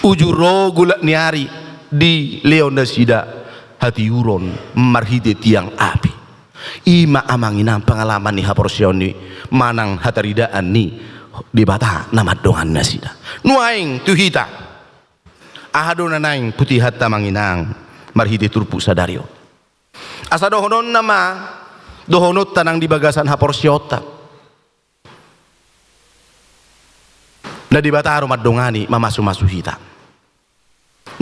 Uju ro golak ni ari dilehon nasida hatiuron marhite tiang api. I ma, amang inang, pengalaman ni haporseaon i manang hataridaan ni Debata na mandongani nasida. Nuaeng tu hita, aha do na naeng putihanta, amang inang, marhite turpuk sadari on? Asa dohononna ma dohononta nang di bagasan haporseaonta. Na Debata do mandongani, mamasu-masu hita.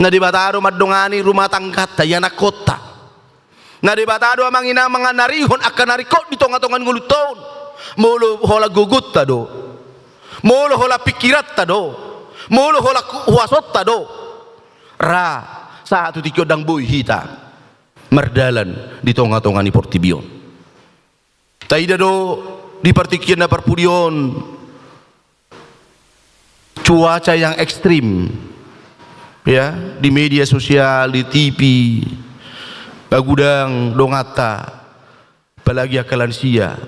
Na Debata do mandongani rumah tangganta, ianakhonta. Na Debata do, amang inang, manganarihon angka na ringkot di tonga-tonga ni ngolunta on. Molo holan gogonta do, molo holan pingkiranta do, molo holan hu-, huasonta do, ra sahat tu tingki on ndang boi hita mardalan di tonga-tonga ni portibi on. Taida do di partingkian na parpudi on cuaca yang ekstrim, ya, di media sosial, di T V, magodang donganta, apalagi angka lansia,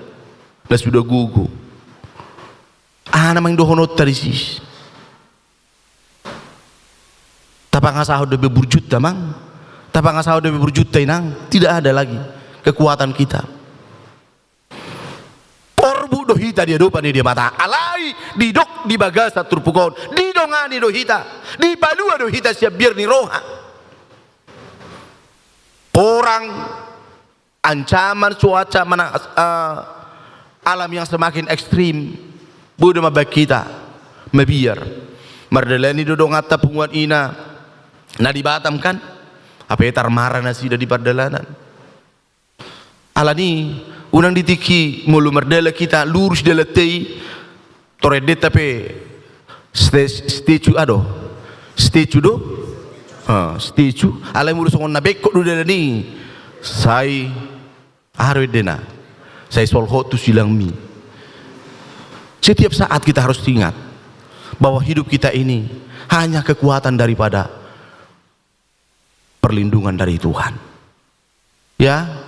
Na suda gogo. Aha na mangidohononta disi? Tapangasahon dope burjuta, Amang? Tapangasahon dope burjuta, Inang? Tidak ada lagi kekuatan kita. Porbuk do hita di adopan ni Debata. Alai didok di bagasan turpuk on, didongani do hita, dipalua do hita sian biar ni roha. Porang, ancaman cuaca mana, eh, alam yang semakin ekstrim, boi do mambahen hita mabiar. Mardalani do donganta punguan ina na di Batam kan, hape tarmara nasida di pardalanan. Alani, unang di tingki molo mardalan hita lurus dalanta i, torendetta pe ste-, stecu ado. Stecu do? Ha, stecu. Alai molo songon na bengkok do dalan i, sai aha do endena? Sai solhot tu silangmi. Setiap saat kita harus ingat bahwa hidup kita ini hanya kekuatan daripada perlindungan dari Tuhan. Ya,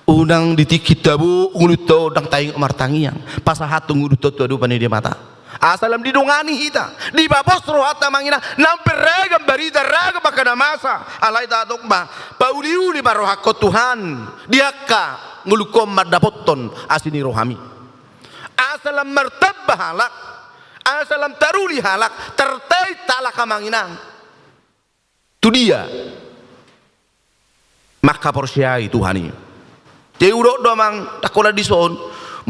unang di tingki tabo ngolunta on, ndang taingot martangiang. Pasahathon ngolunta on tu adopan ni Debata. Asa lam didongani hita, dipapos rohanta, Amang Inang, nang pe ragam barita, ragam angka na masa. Alai tadok ma, pauliuli ma rohangkon Tuhan, di angka ngolungkon mandapothon asi ni rohami. Asa lam martamba halak, asa lam taruli halak, tartait halak, Amang Inang. Tu dia? Mangkaporseai Tuhan i. Jadi hudok do, Amang, ndang holan dison,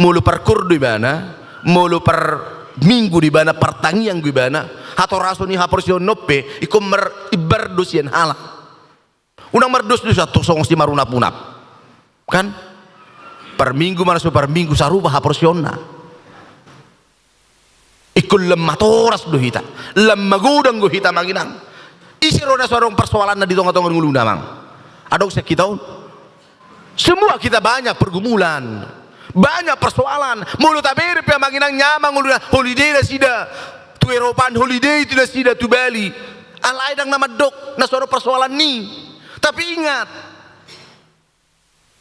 molo parkoor do ibana, molo parminggu do ibana, partangiang do ibana, hatorason ni haporseaonna on pe ingkon mar-, imbar do sian halak. Unang mardosdos antong songon si marunapunap. Kan? Parminggu manang so parminggu sarupa haporseaonna. Ingkon lam matoras do hita, lam magodang do hita, Amang Inang. Ise ro na so adong parsoalanna di tongatonga ni ngoluna, Amang? Adong sian hita on? Semua kita banyak pergumulan, banyak persoalan. Molo tabereng pe, Amang Inang, nyaman ngoluna, holiday nasida tu Eropa an, holiday tu nasida tu Bali. Alai ndang na mandok na so adong parsoalan i. Tapi ingat,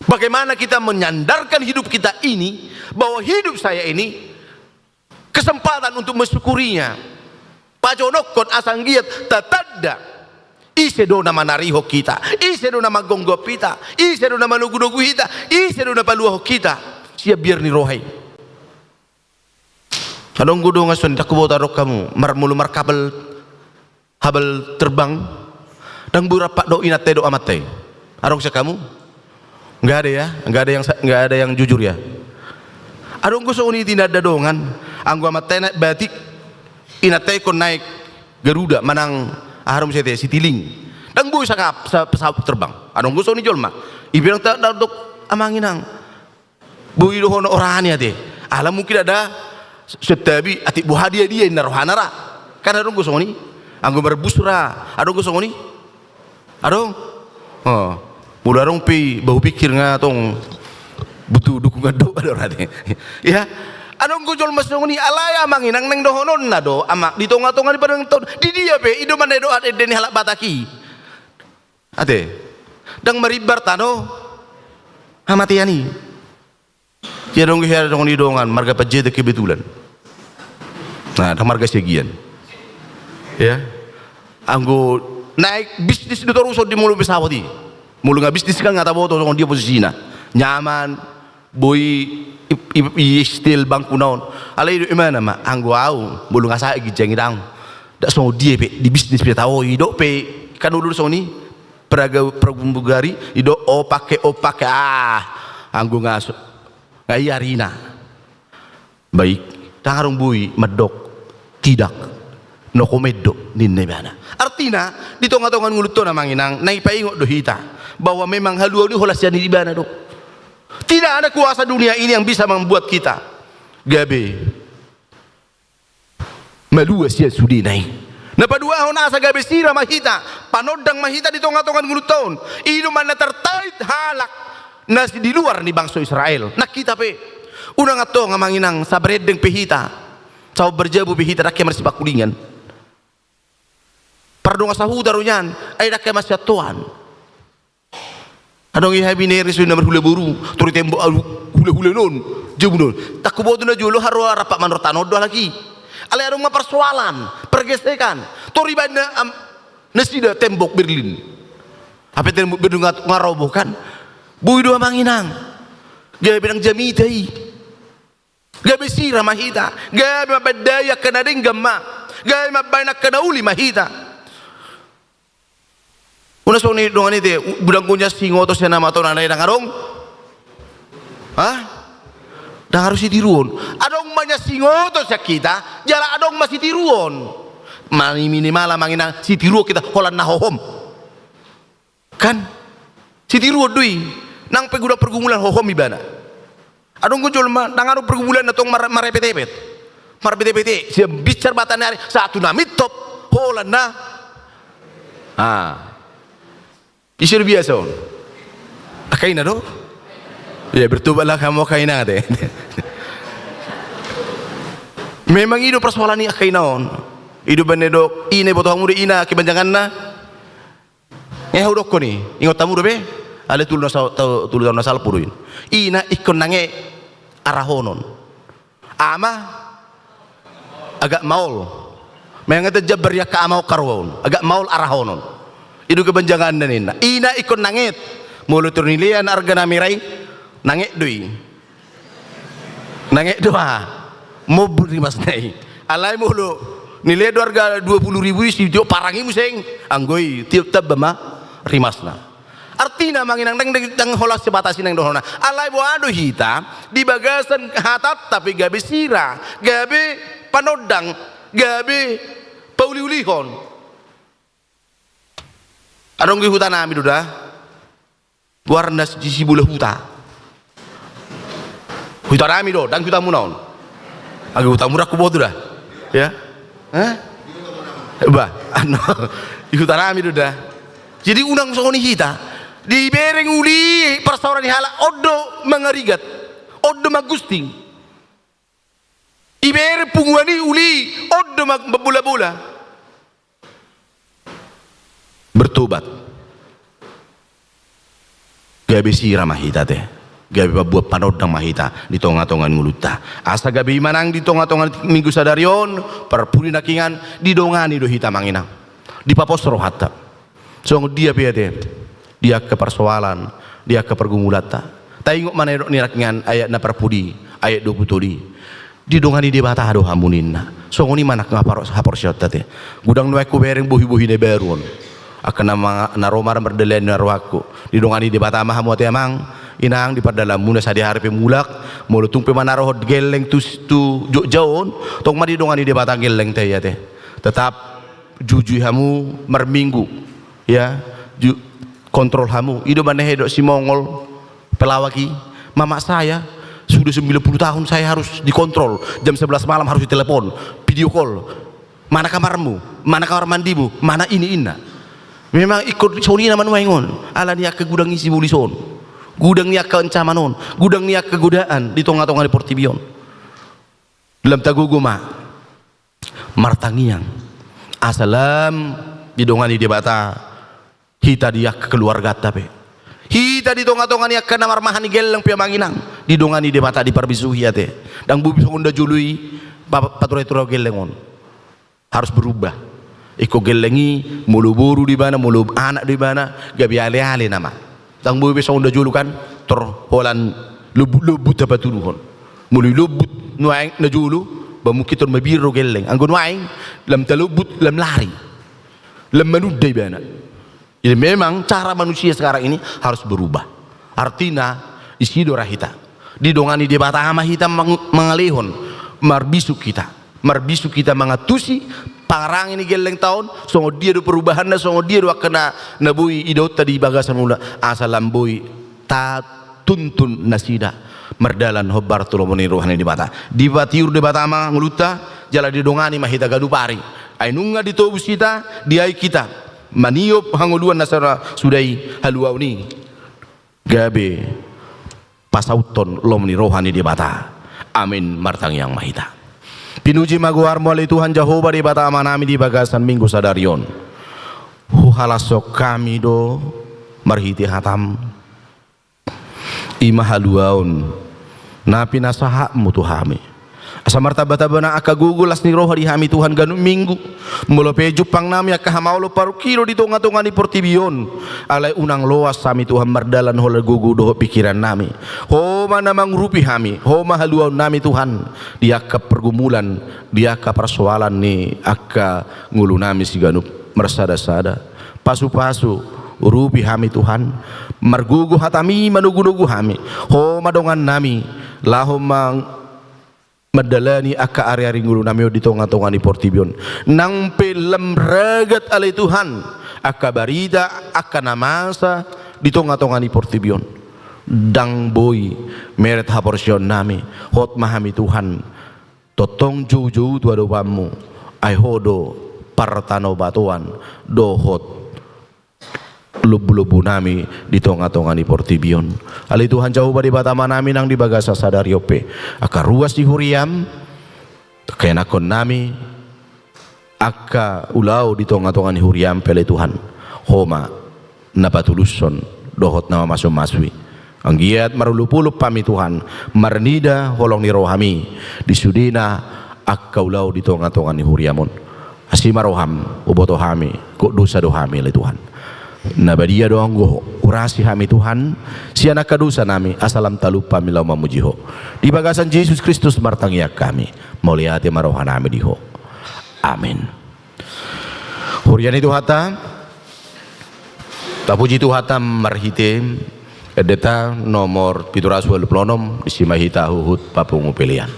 bagaimana kita menyandarkan hidup kita ini, bahwa hidup saya ini kesempatan untuk mensyukurinya. Pajonokkon asa anggiat tatanda ise do na manarihon hita, ise do na manggomgom hita, ise do na manogunogu hita, ise do na paluahon hita sian biar ni roha i. Adong do dongan songon i, ndang huboto adong hamu, mar-, molo markapal, habal terbang, ndang boi rap dohot inanta i dohot amanta i. Adong sian hamu? Nggak ada ya, nggak ada yang sa-, nggak ada yang jujur ya. Adong do songon i, tinanda dongan, anggo amanta i naek batik, inanta i ingkon naek Garuda manang aha do muse ate, Citylink. Ndang boi sangap sa-, pesawat terbang. Adong do songon i jolma. I pe ndang ta-, ndang didok, Amang Inang, boi do ho na orani ate. Ala mungkin ada s-, santabi, atik boha dia, dia inna rohana ra. Kan adong do songon i. Anggo marbus ra, adong do songon i. Adong? Oh. Molo adong pe i, ba hupikir nga tong butuh dukungan doa do ra ate. Ya. Adong do jolma songon i, alai Amang Inang, naeng dohononna do, Amang, di tongatonga ni pardenggan on, di dia pe i do mandapothon ende ni halak Batak i. Ate, ndang marimbar tano hamatean i. Ia adong do hea songon i dongan, marga Panjaitan kebetulan. Nah, ndang marga Siagian. Ya. Anggo naek bisnis do toruson di molo pesawat i. Molo nga bisnis kan nga taboto songon dia posisina. Nyaman, boi i, i, i setel bangkuna on. Alai i do imana ma, anggo au, molo nga sae ginjang i, ndang songon dia pe, di bisnis pe tao i, didok pe, kan olo do songon i, praga-, pramugari, didok, o pake, o pake, ah, anggo nga so-, nga i arina. Baik, ndang adong boi mandok, tidak. No comment do, ninna ibana. Artina, di tongatonga ni ngolunta on, Amang Inang, naeng paingot do hita, bahwa memang haluaon i holan sian ibana do. Tidak ada kuasa dunia ini yang bisa membuat kita gabe malua sian sudena i. Na paduahon, asa gabe sira ma hita, panondang ma hita di tongatonga ni ngolunta on. I do ma na tartait halak na si-, di luar ni bangso Israel. Nang hita pe. Unang antong, Amang Inang, sabrendeng pe hita, saombar jabu pe hita, ndang hea marsipangkulingan. Pardongan sahuta do nian, ai ndang hea marsiantoan. Adong i habineres na marhula boru, tor i tembok alu hulahula non, jabu non. Ndang huboto na jolo haroa rap manortor tano do halak i. Alai adong ma parsoalan, pergesekan. Tor ibaen na, am, nasida tembok Berlin. Hape tembok Berlin nga, nga roboh kan. Boi do amang inang. Gabe ndang jamita i. Gabe sira ma hita. Gabe mambaen dai angka na denggan ma. Gabe mambaen angka na uli ma hita. Unang songon i dongan i te, u-, godang do na singoto sian amatona na i ndang adong. Hah? Ndang adong sitiruon. Adong ma na singoto sian hita, jala adong ma sitiruon. Mani minimal amang inang sitiruon hita holan na hohom. Kan? Sitiruon do i. Nang pe godang pergumulan hohom ibana. Adong do jolma, ndang adong pergumulan na tong mar-, marepet-epet. Marbete-bete, sian binsar mataniari, sahat tu na mintop, holan na. Ah. Ise do biasa on? Angka ina do? Ya, bertobatlah kamu angka ina, ate. Memang i do persoalan ni angka ina on. I do baen na didok, ina, iboto hamu do ina kepanjanganna. Nge hudokkon i, ingot hamu dope? Alai tolu na sa-, tau-, tolu taon na salpu do i. Ina ingkon nange arahonon. Ama agak maol. Menganget jambar i angka ama on karoaon. Agak maol arahonon. I do kepanjanganna ninna. Ina ingkon nanget. Molo tor nilean arga na mera i, nanget do i. Nanget do aha? Mombun rimasna i. Alai molo nilean do arga dua puluh ribu i, sitiop parang i muse, anggo i tiop tamba ma rimasna. Artina amang inang, ndang, ndang, ndang holan sebatas i naeng dohononna. Alai boha do hita di bagasan hatanta pe gabe sira, gabe panondang, gabe pauliulihon. Adong di hutanami do da. Goarna si, si Bola Huta. Hutanami do, ndang hutamuna on. Anggo hutamu ndang huboto da. Ya. Hah? Bah, anu, di hutanami do da. Jadi unang songon i hita. Dibereng uli parsaoran ni halak on do mangarigat. On do manggusting. Ibereng punguan i uli, on do ma-, mambola-bola. Bertobat. Gabe sira ma hita te. Gabe pambuat panondang ma hita di tonga-tonga ni ngolunta. Asa gabe i ma nang di tonga-tonga ni minggu sadari on, parpudi nangkiningan, didongani do hita amang inang. Dipapos rohanta. Songon dia pe ate, di angka parsoalan, di angka pargumulanta. Taingot ma na nidok ni nangkiningan ayat na parpudi, ayat dua pulu tolu i. Didongani Debata do hamu ninna. Songon i ma nang hapar-, haporseaonta te. Godang nuaeng hubereng bohi-bohi na baru on. Angka na ma-, na ro mar-, mardalani na rohangku. Didongani Debata ma hamu ate amang, inang di pardalananmuna sadihari pe mulak, molo tung pe manaruhon gelleng tu, tu Jogja on, tong ma didongani Debata gellengta i ate. Tetap jujui hamu marminggu, ya, ju-, kontrol hamu. I do baen na nidok si Mongol pelawak i, "Mamak saya, sudah sembilan puluh tahun saya harus dikontrol, jam sebelas malam harus ditelepon, video call. Mana kamarmu? Mana kamar mandimu? Mana ini?" ninna. Memang ingkon songon i nama nuaeng on, alani angka godang ni sibolis on, godang ni angka ancaman on, godang ni angka godaan di tonga-tonga ni portibi on. Lam tagogo ma. Martangiang. Asa lam didongani Debata hita di angka keluarganta pe. Hita di tonga-tonga ni angka na marmahan ni gelleng pe amang inang. Didongani Debata diparbisuhi ate. Ndang boi songon na jolo i pa-, patura-tura gelleng on. Harus berubah. Ingkon gelleng i molo boru do ibana, molo anak do ibana, gabe ale-ale nama. Ndang boi be songon na jolo kan, tor holan lombut-lombut tapatuduhon. Molo i lombut nuaeng na jolo, ba mungkin tor mabiar do gelleng. Anggo nuaeng, lam talombut, lam lari. Lam manunda ibana. Jadi memang cara manusia sekarang ini harus berubah. Artina, disi do ra hita. Didongani Debata ma hita mang-, mangalehon, marbisuk hita. Marbisuk hita mangantusi, parange ni gellengta on, songon dia do perubahanna, songon dia do angka na, na boi idaonta di bagasan ulaon, asa lam boi tatuntun nasida mardalan hombar tu lomo ni roha ni Debata. Dipatiur Debata ma ngolunta, jala didongani ma hita ganup ari. Ai nunga ditobus hita, diaek hita maniop hangoluan na sara suda i, haluaon i gabe pasauthon lomo ni roha ni Debata. Amin. Martangiang ma hita. Pinuji ma goarmu ale Tuhan Jahowa Debata Amanami di bagasan minggu sadari on. Huhalashon hami do marhite hatam. I ma haluaon na pinasahatmu tu hami. Asa martambatamba nang angka gogo las ni roha di hami Tuhan ganup minggu. Molo pe jumpang nami angka hamaolon parungkilon di tonga-tonga ni portibi on, alai unang loas hami Tuhan mardalan holan gogo dohot pikiran nami. Ho ma na mangurupi hami, ho ma haluaon nami Tuhan, di angka pergumulan, di angka parsoalan ni angka ngolu nami siganup marsada-sada. Pasu-pasu, urupi hami Tuhan, margogo hatami manogu-nogu hami. Ho ma dongan nami, laho mang mandalani angka ari-ari ngolu nami on di tonga-tonga ni portibi on. Nang pe lam ragat ale Tuhan, angka barita, angka na masa di tonga-tonga ni portibi on, ndang boi meret haporseaon nami. Hot ma hami Tuhan, tongtong jou-jou tu adopanmu, ai ho do partanobatoan dohot lombu-lombu nami di tonga-tonga ni portibi on. Ale Tuhan Jahowa Debata Ama nami nang di bagasan sadari on pe, angka ruas ni huriam, angka ianakhon nami, angka ulaon di tonga-tonga ni huriam pe ale Tuhan, ho ma na patulushon dohot na mamasu-masui. Anggiat marolop-olop hami Tuhan, marnida holong ni rohami di sudena angka ulaon di tonga-tonga ni huriam on. Asi ma roham, huboto hami, gok dosa do hami ale Tuhan. Na badia do anggo huurasi hami Tuhan sian angka dosa nami, asa lam talup hami laho mamuji ho. Di bagasan Jesus Kristus martangiang hami, mauliate ma roha nami di ho. Amin. Huria ni Tuhanta, tapuji Tuhanta marhite endenta nomor pitu ratus ualu pulu onom, disi ma hita huhut papungu pelean.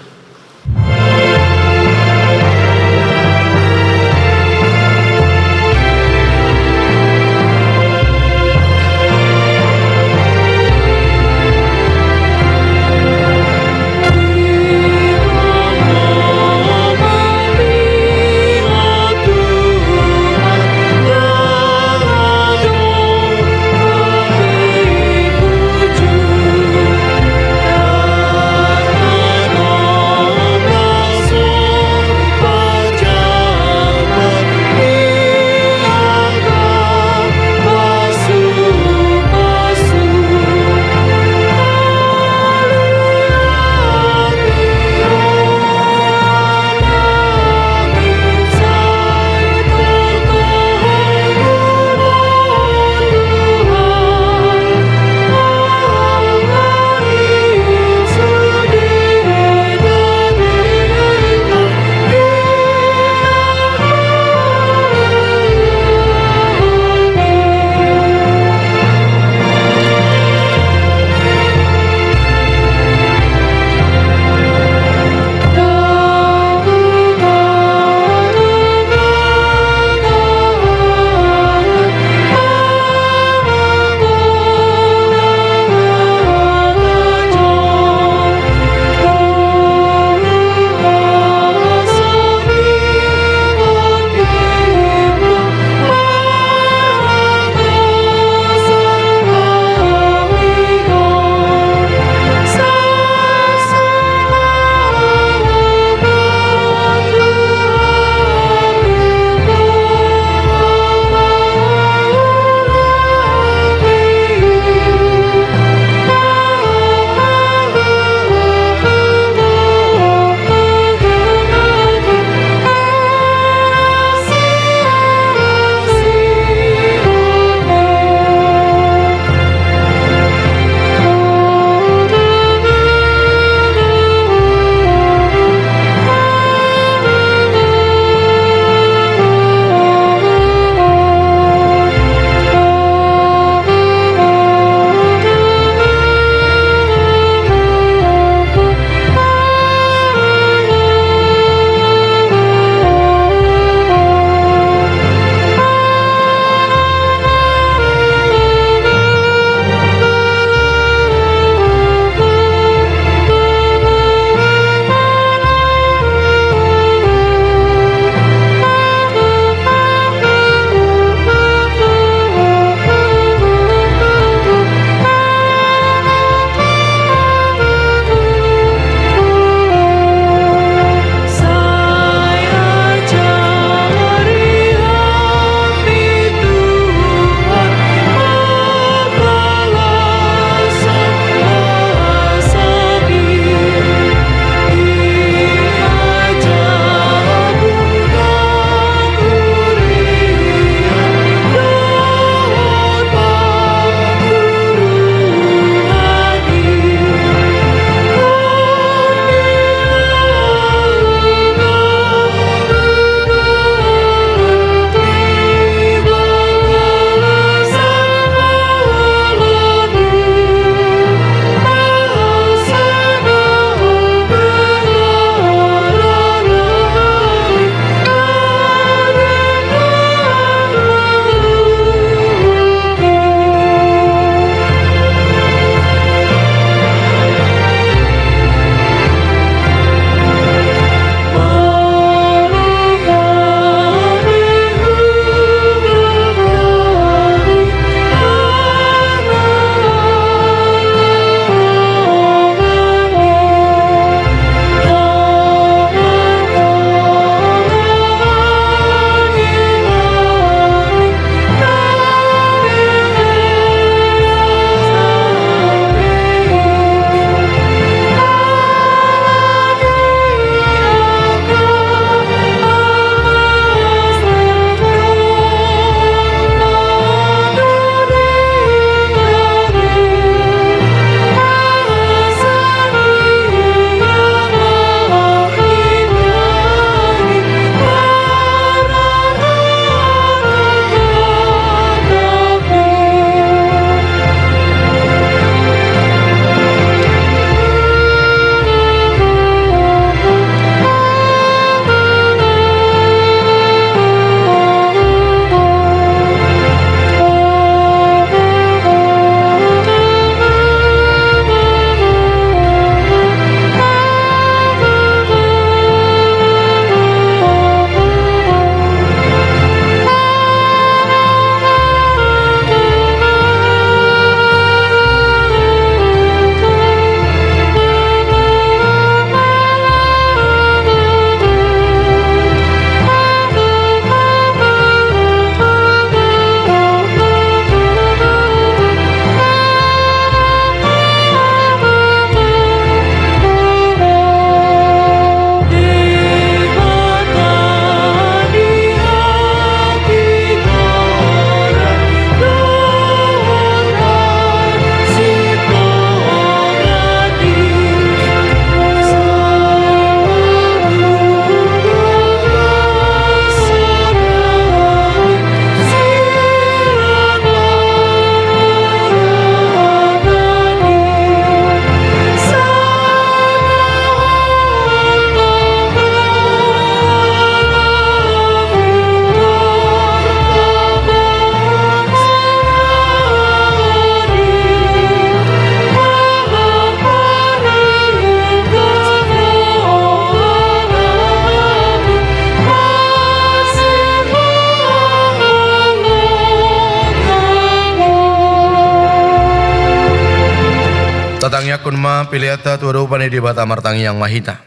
Angkon ma peleanta tu adopan ni Debata, martangiang ma hita.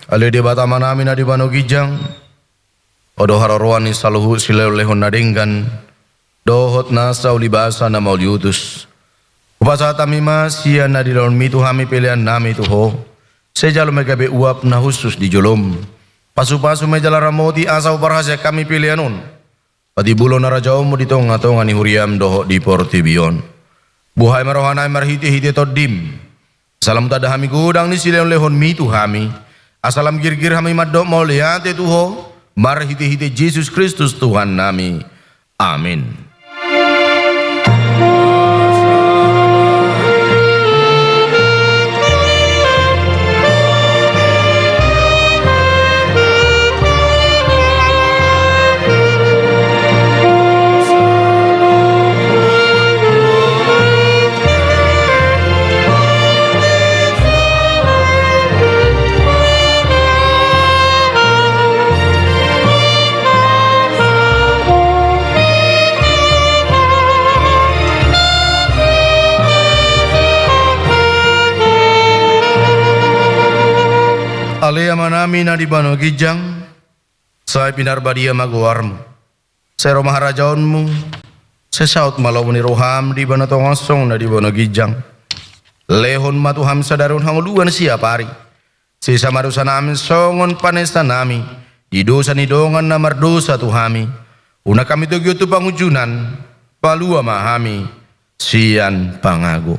Ale Debata Amanami na di banua ginjang, Ho do haroroan ni saluhut silehonlehon na denggan dohot nasa ulibasa na mauliutus. Hupasahat hami ma sian na dilehonmi tu hami peleannami tu Ho. Sai jalo ma i gabe uap na hushus di jolom. Pasupasu ma i jala ramoti asa huparhaseang hami pelean on patimbulhon harajaonmu di tongatonga ni huriam dohot di portibi on. Buhai ma rohanami marhitehite Tondim, asa lam tanda hami godang ni silehonlehonmi tu hami, asa lam girgir hami mandok mauliate tu Ho, marhitehite Jesus Kristus Tuhannami. Amin. Ale Amanami na di banua ginjang, sai pinarbadia ma goarmu. Sai ro ma harajaonmu. Sai saut ma lomo ni roham di banua tonga on songon na di banua ginjang. Lehon ma tu hami sadari on hangoluan siapari. Sesa ma dosanami songon panesanami di dosa ni dongan na mardosa tu hami. Unang hami togihon tu pangunjunan, palua ma hami sian pangago.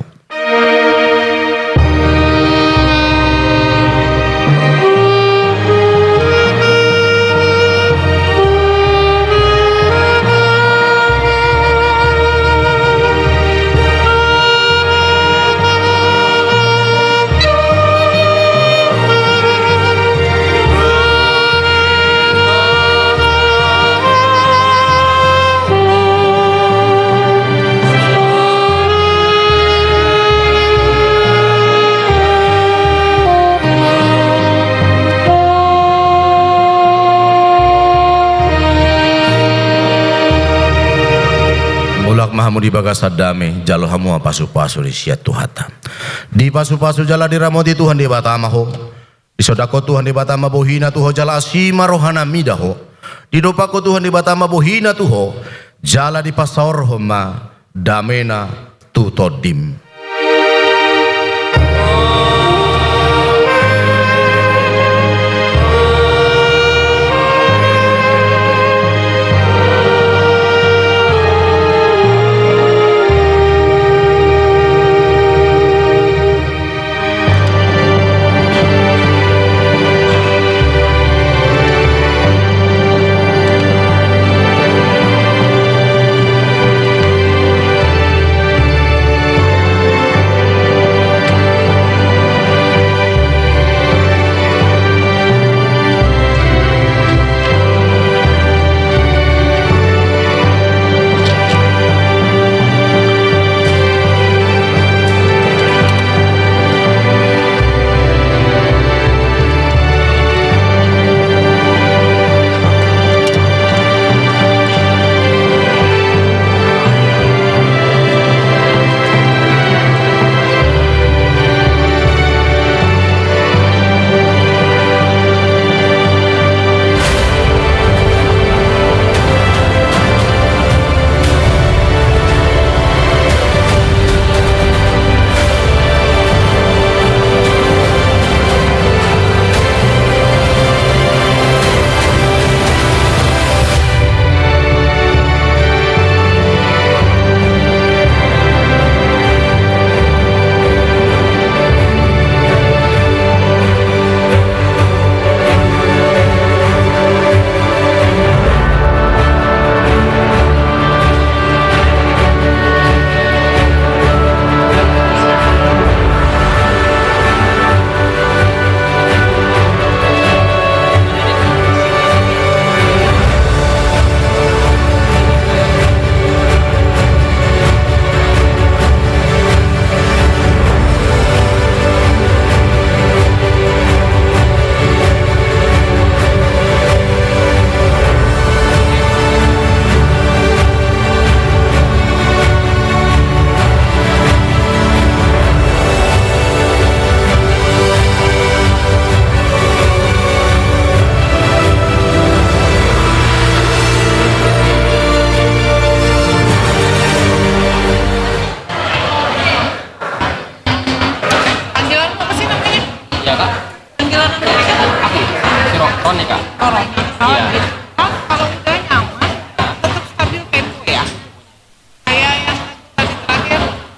Mulak ma hamu di bagasan dame, jalo hamu ma pasupasu ni sian Tuhanta. Dipasupasu jala diramoti Tuhan Debata ma ho. Disondangkon Tuhan Debata ma bohina tu ho jala asi ma rohana mida ho. Didompakkon Tuhan Debata ma bohina tu ho jala dipasaorhon ma damena tu tondim. Toni ka. Toni. Iya.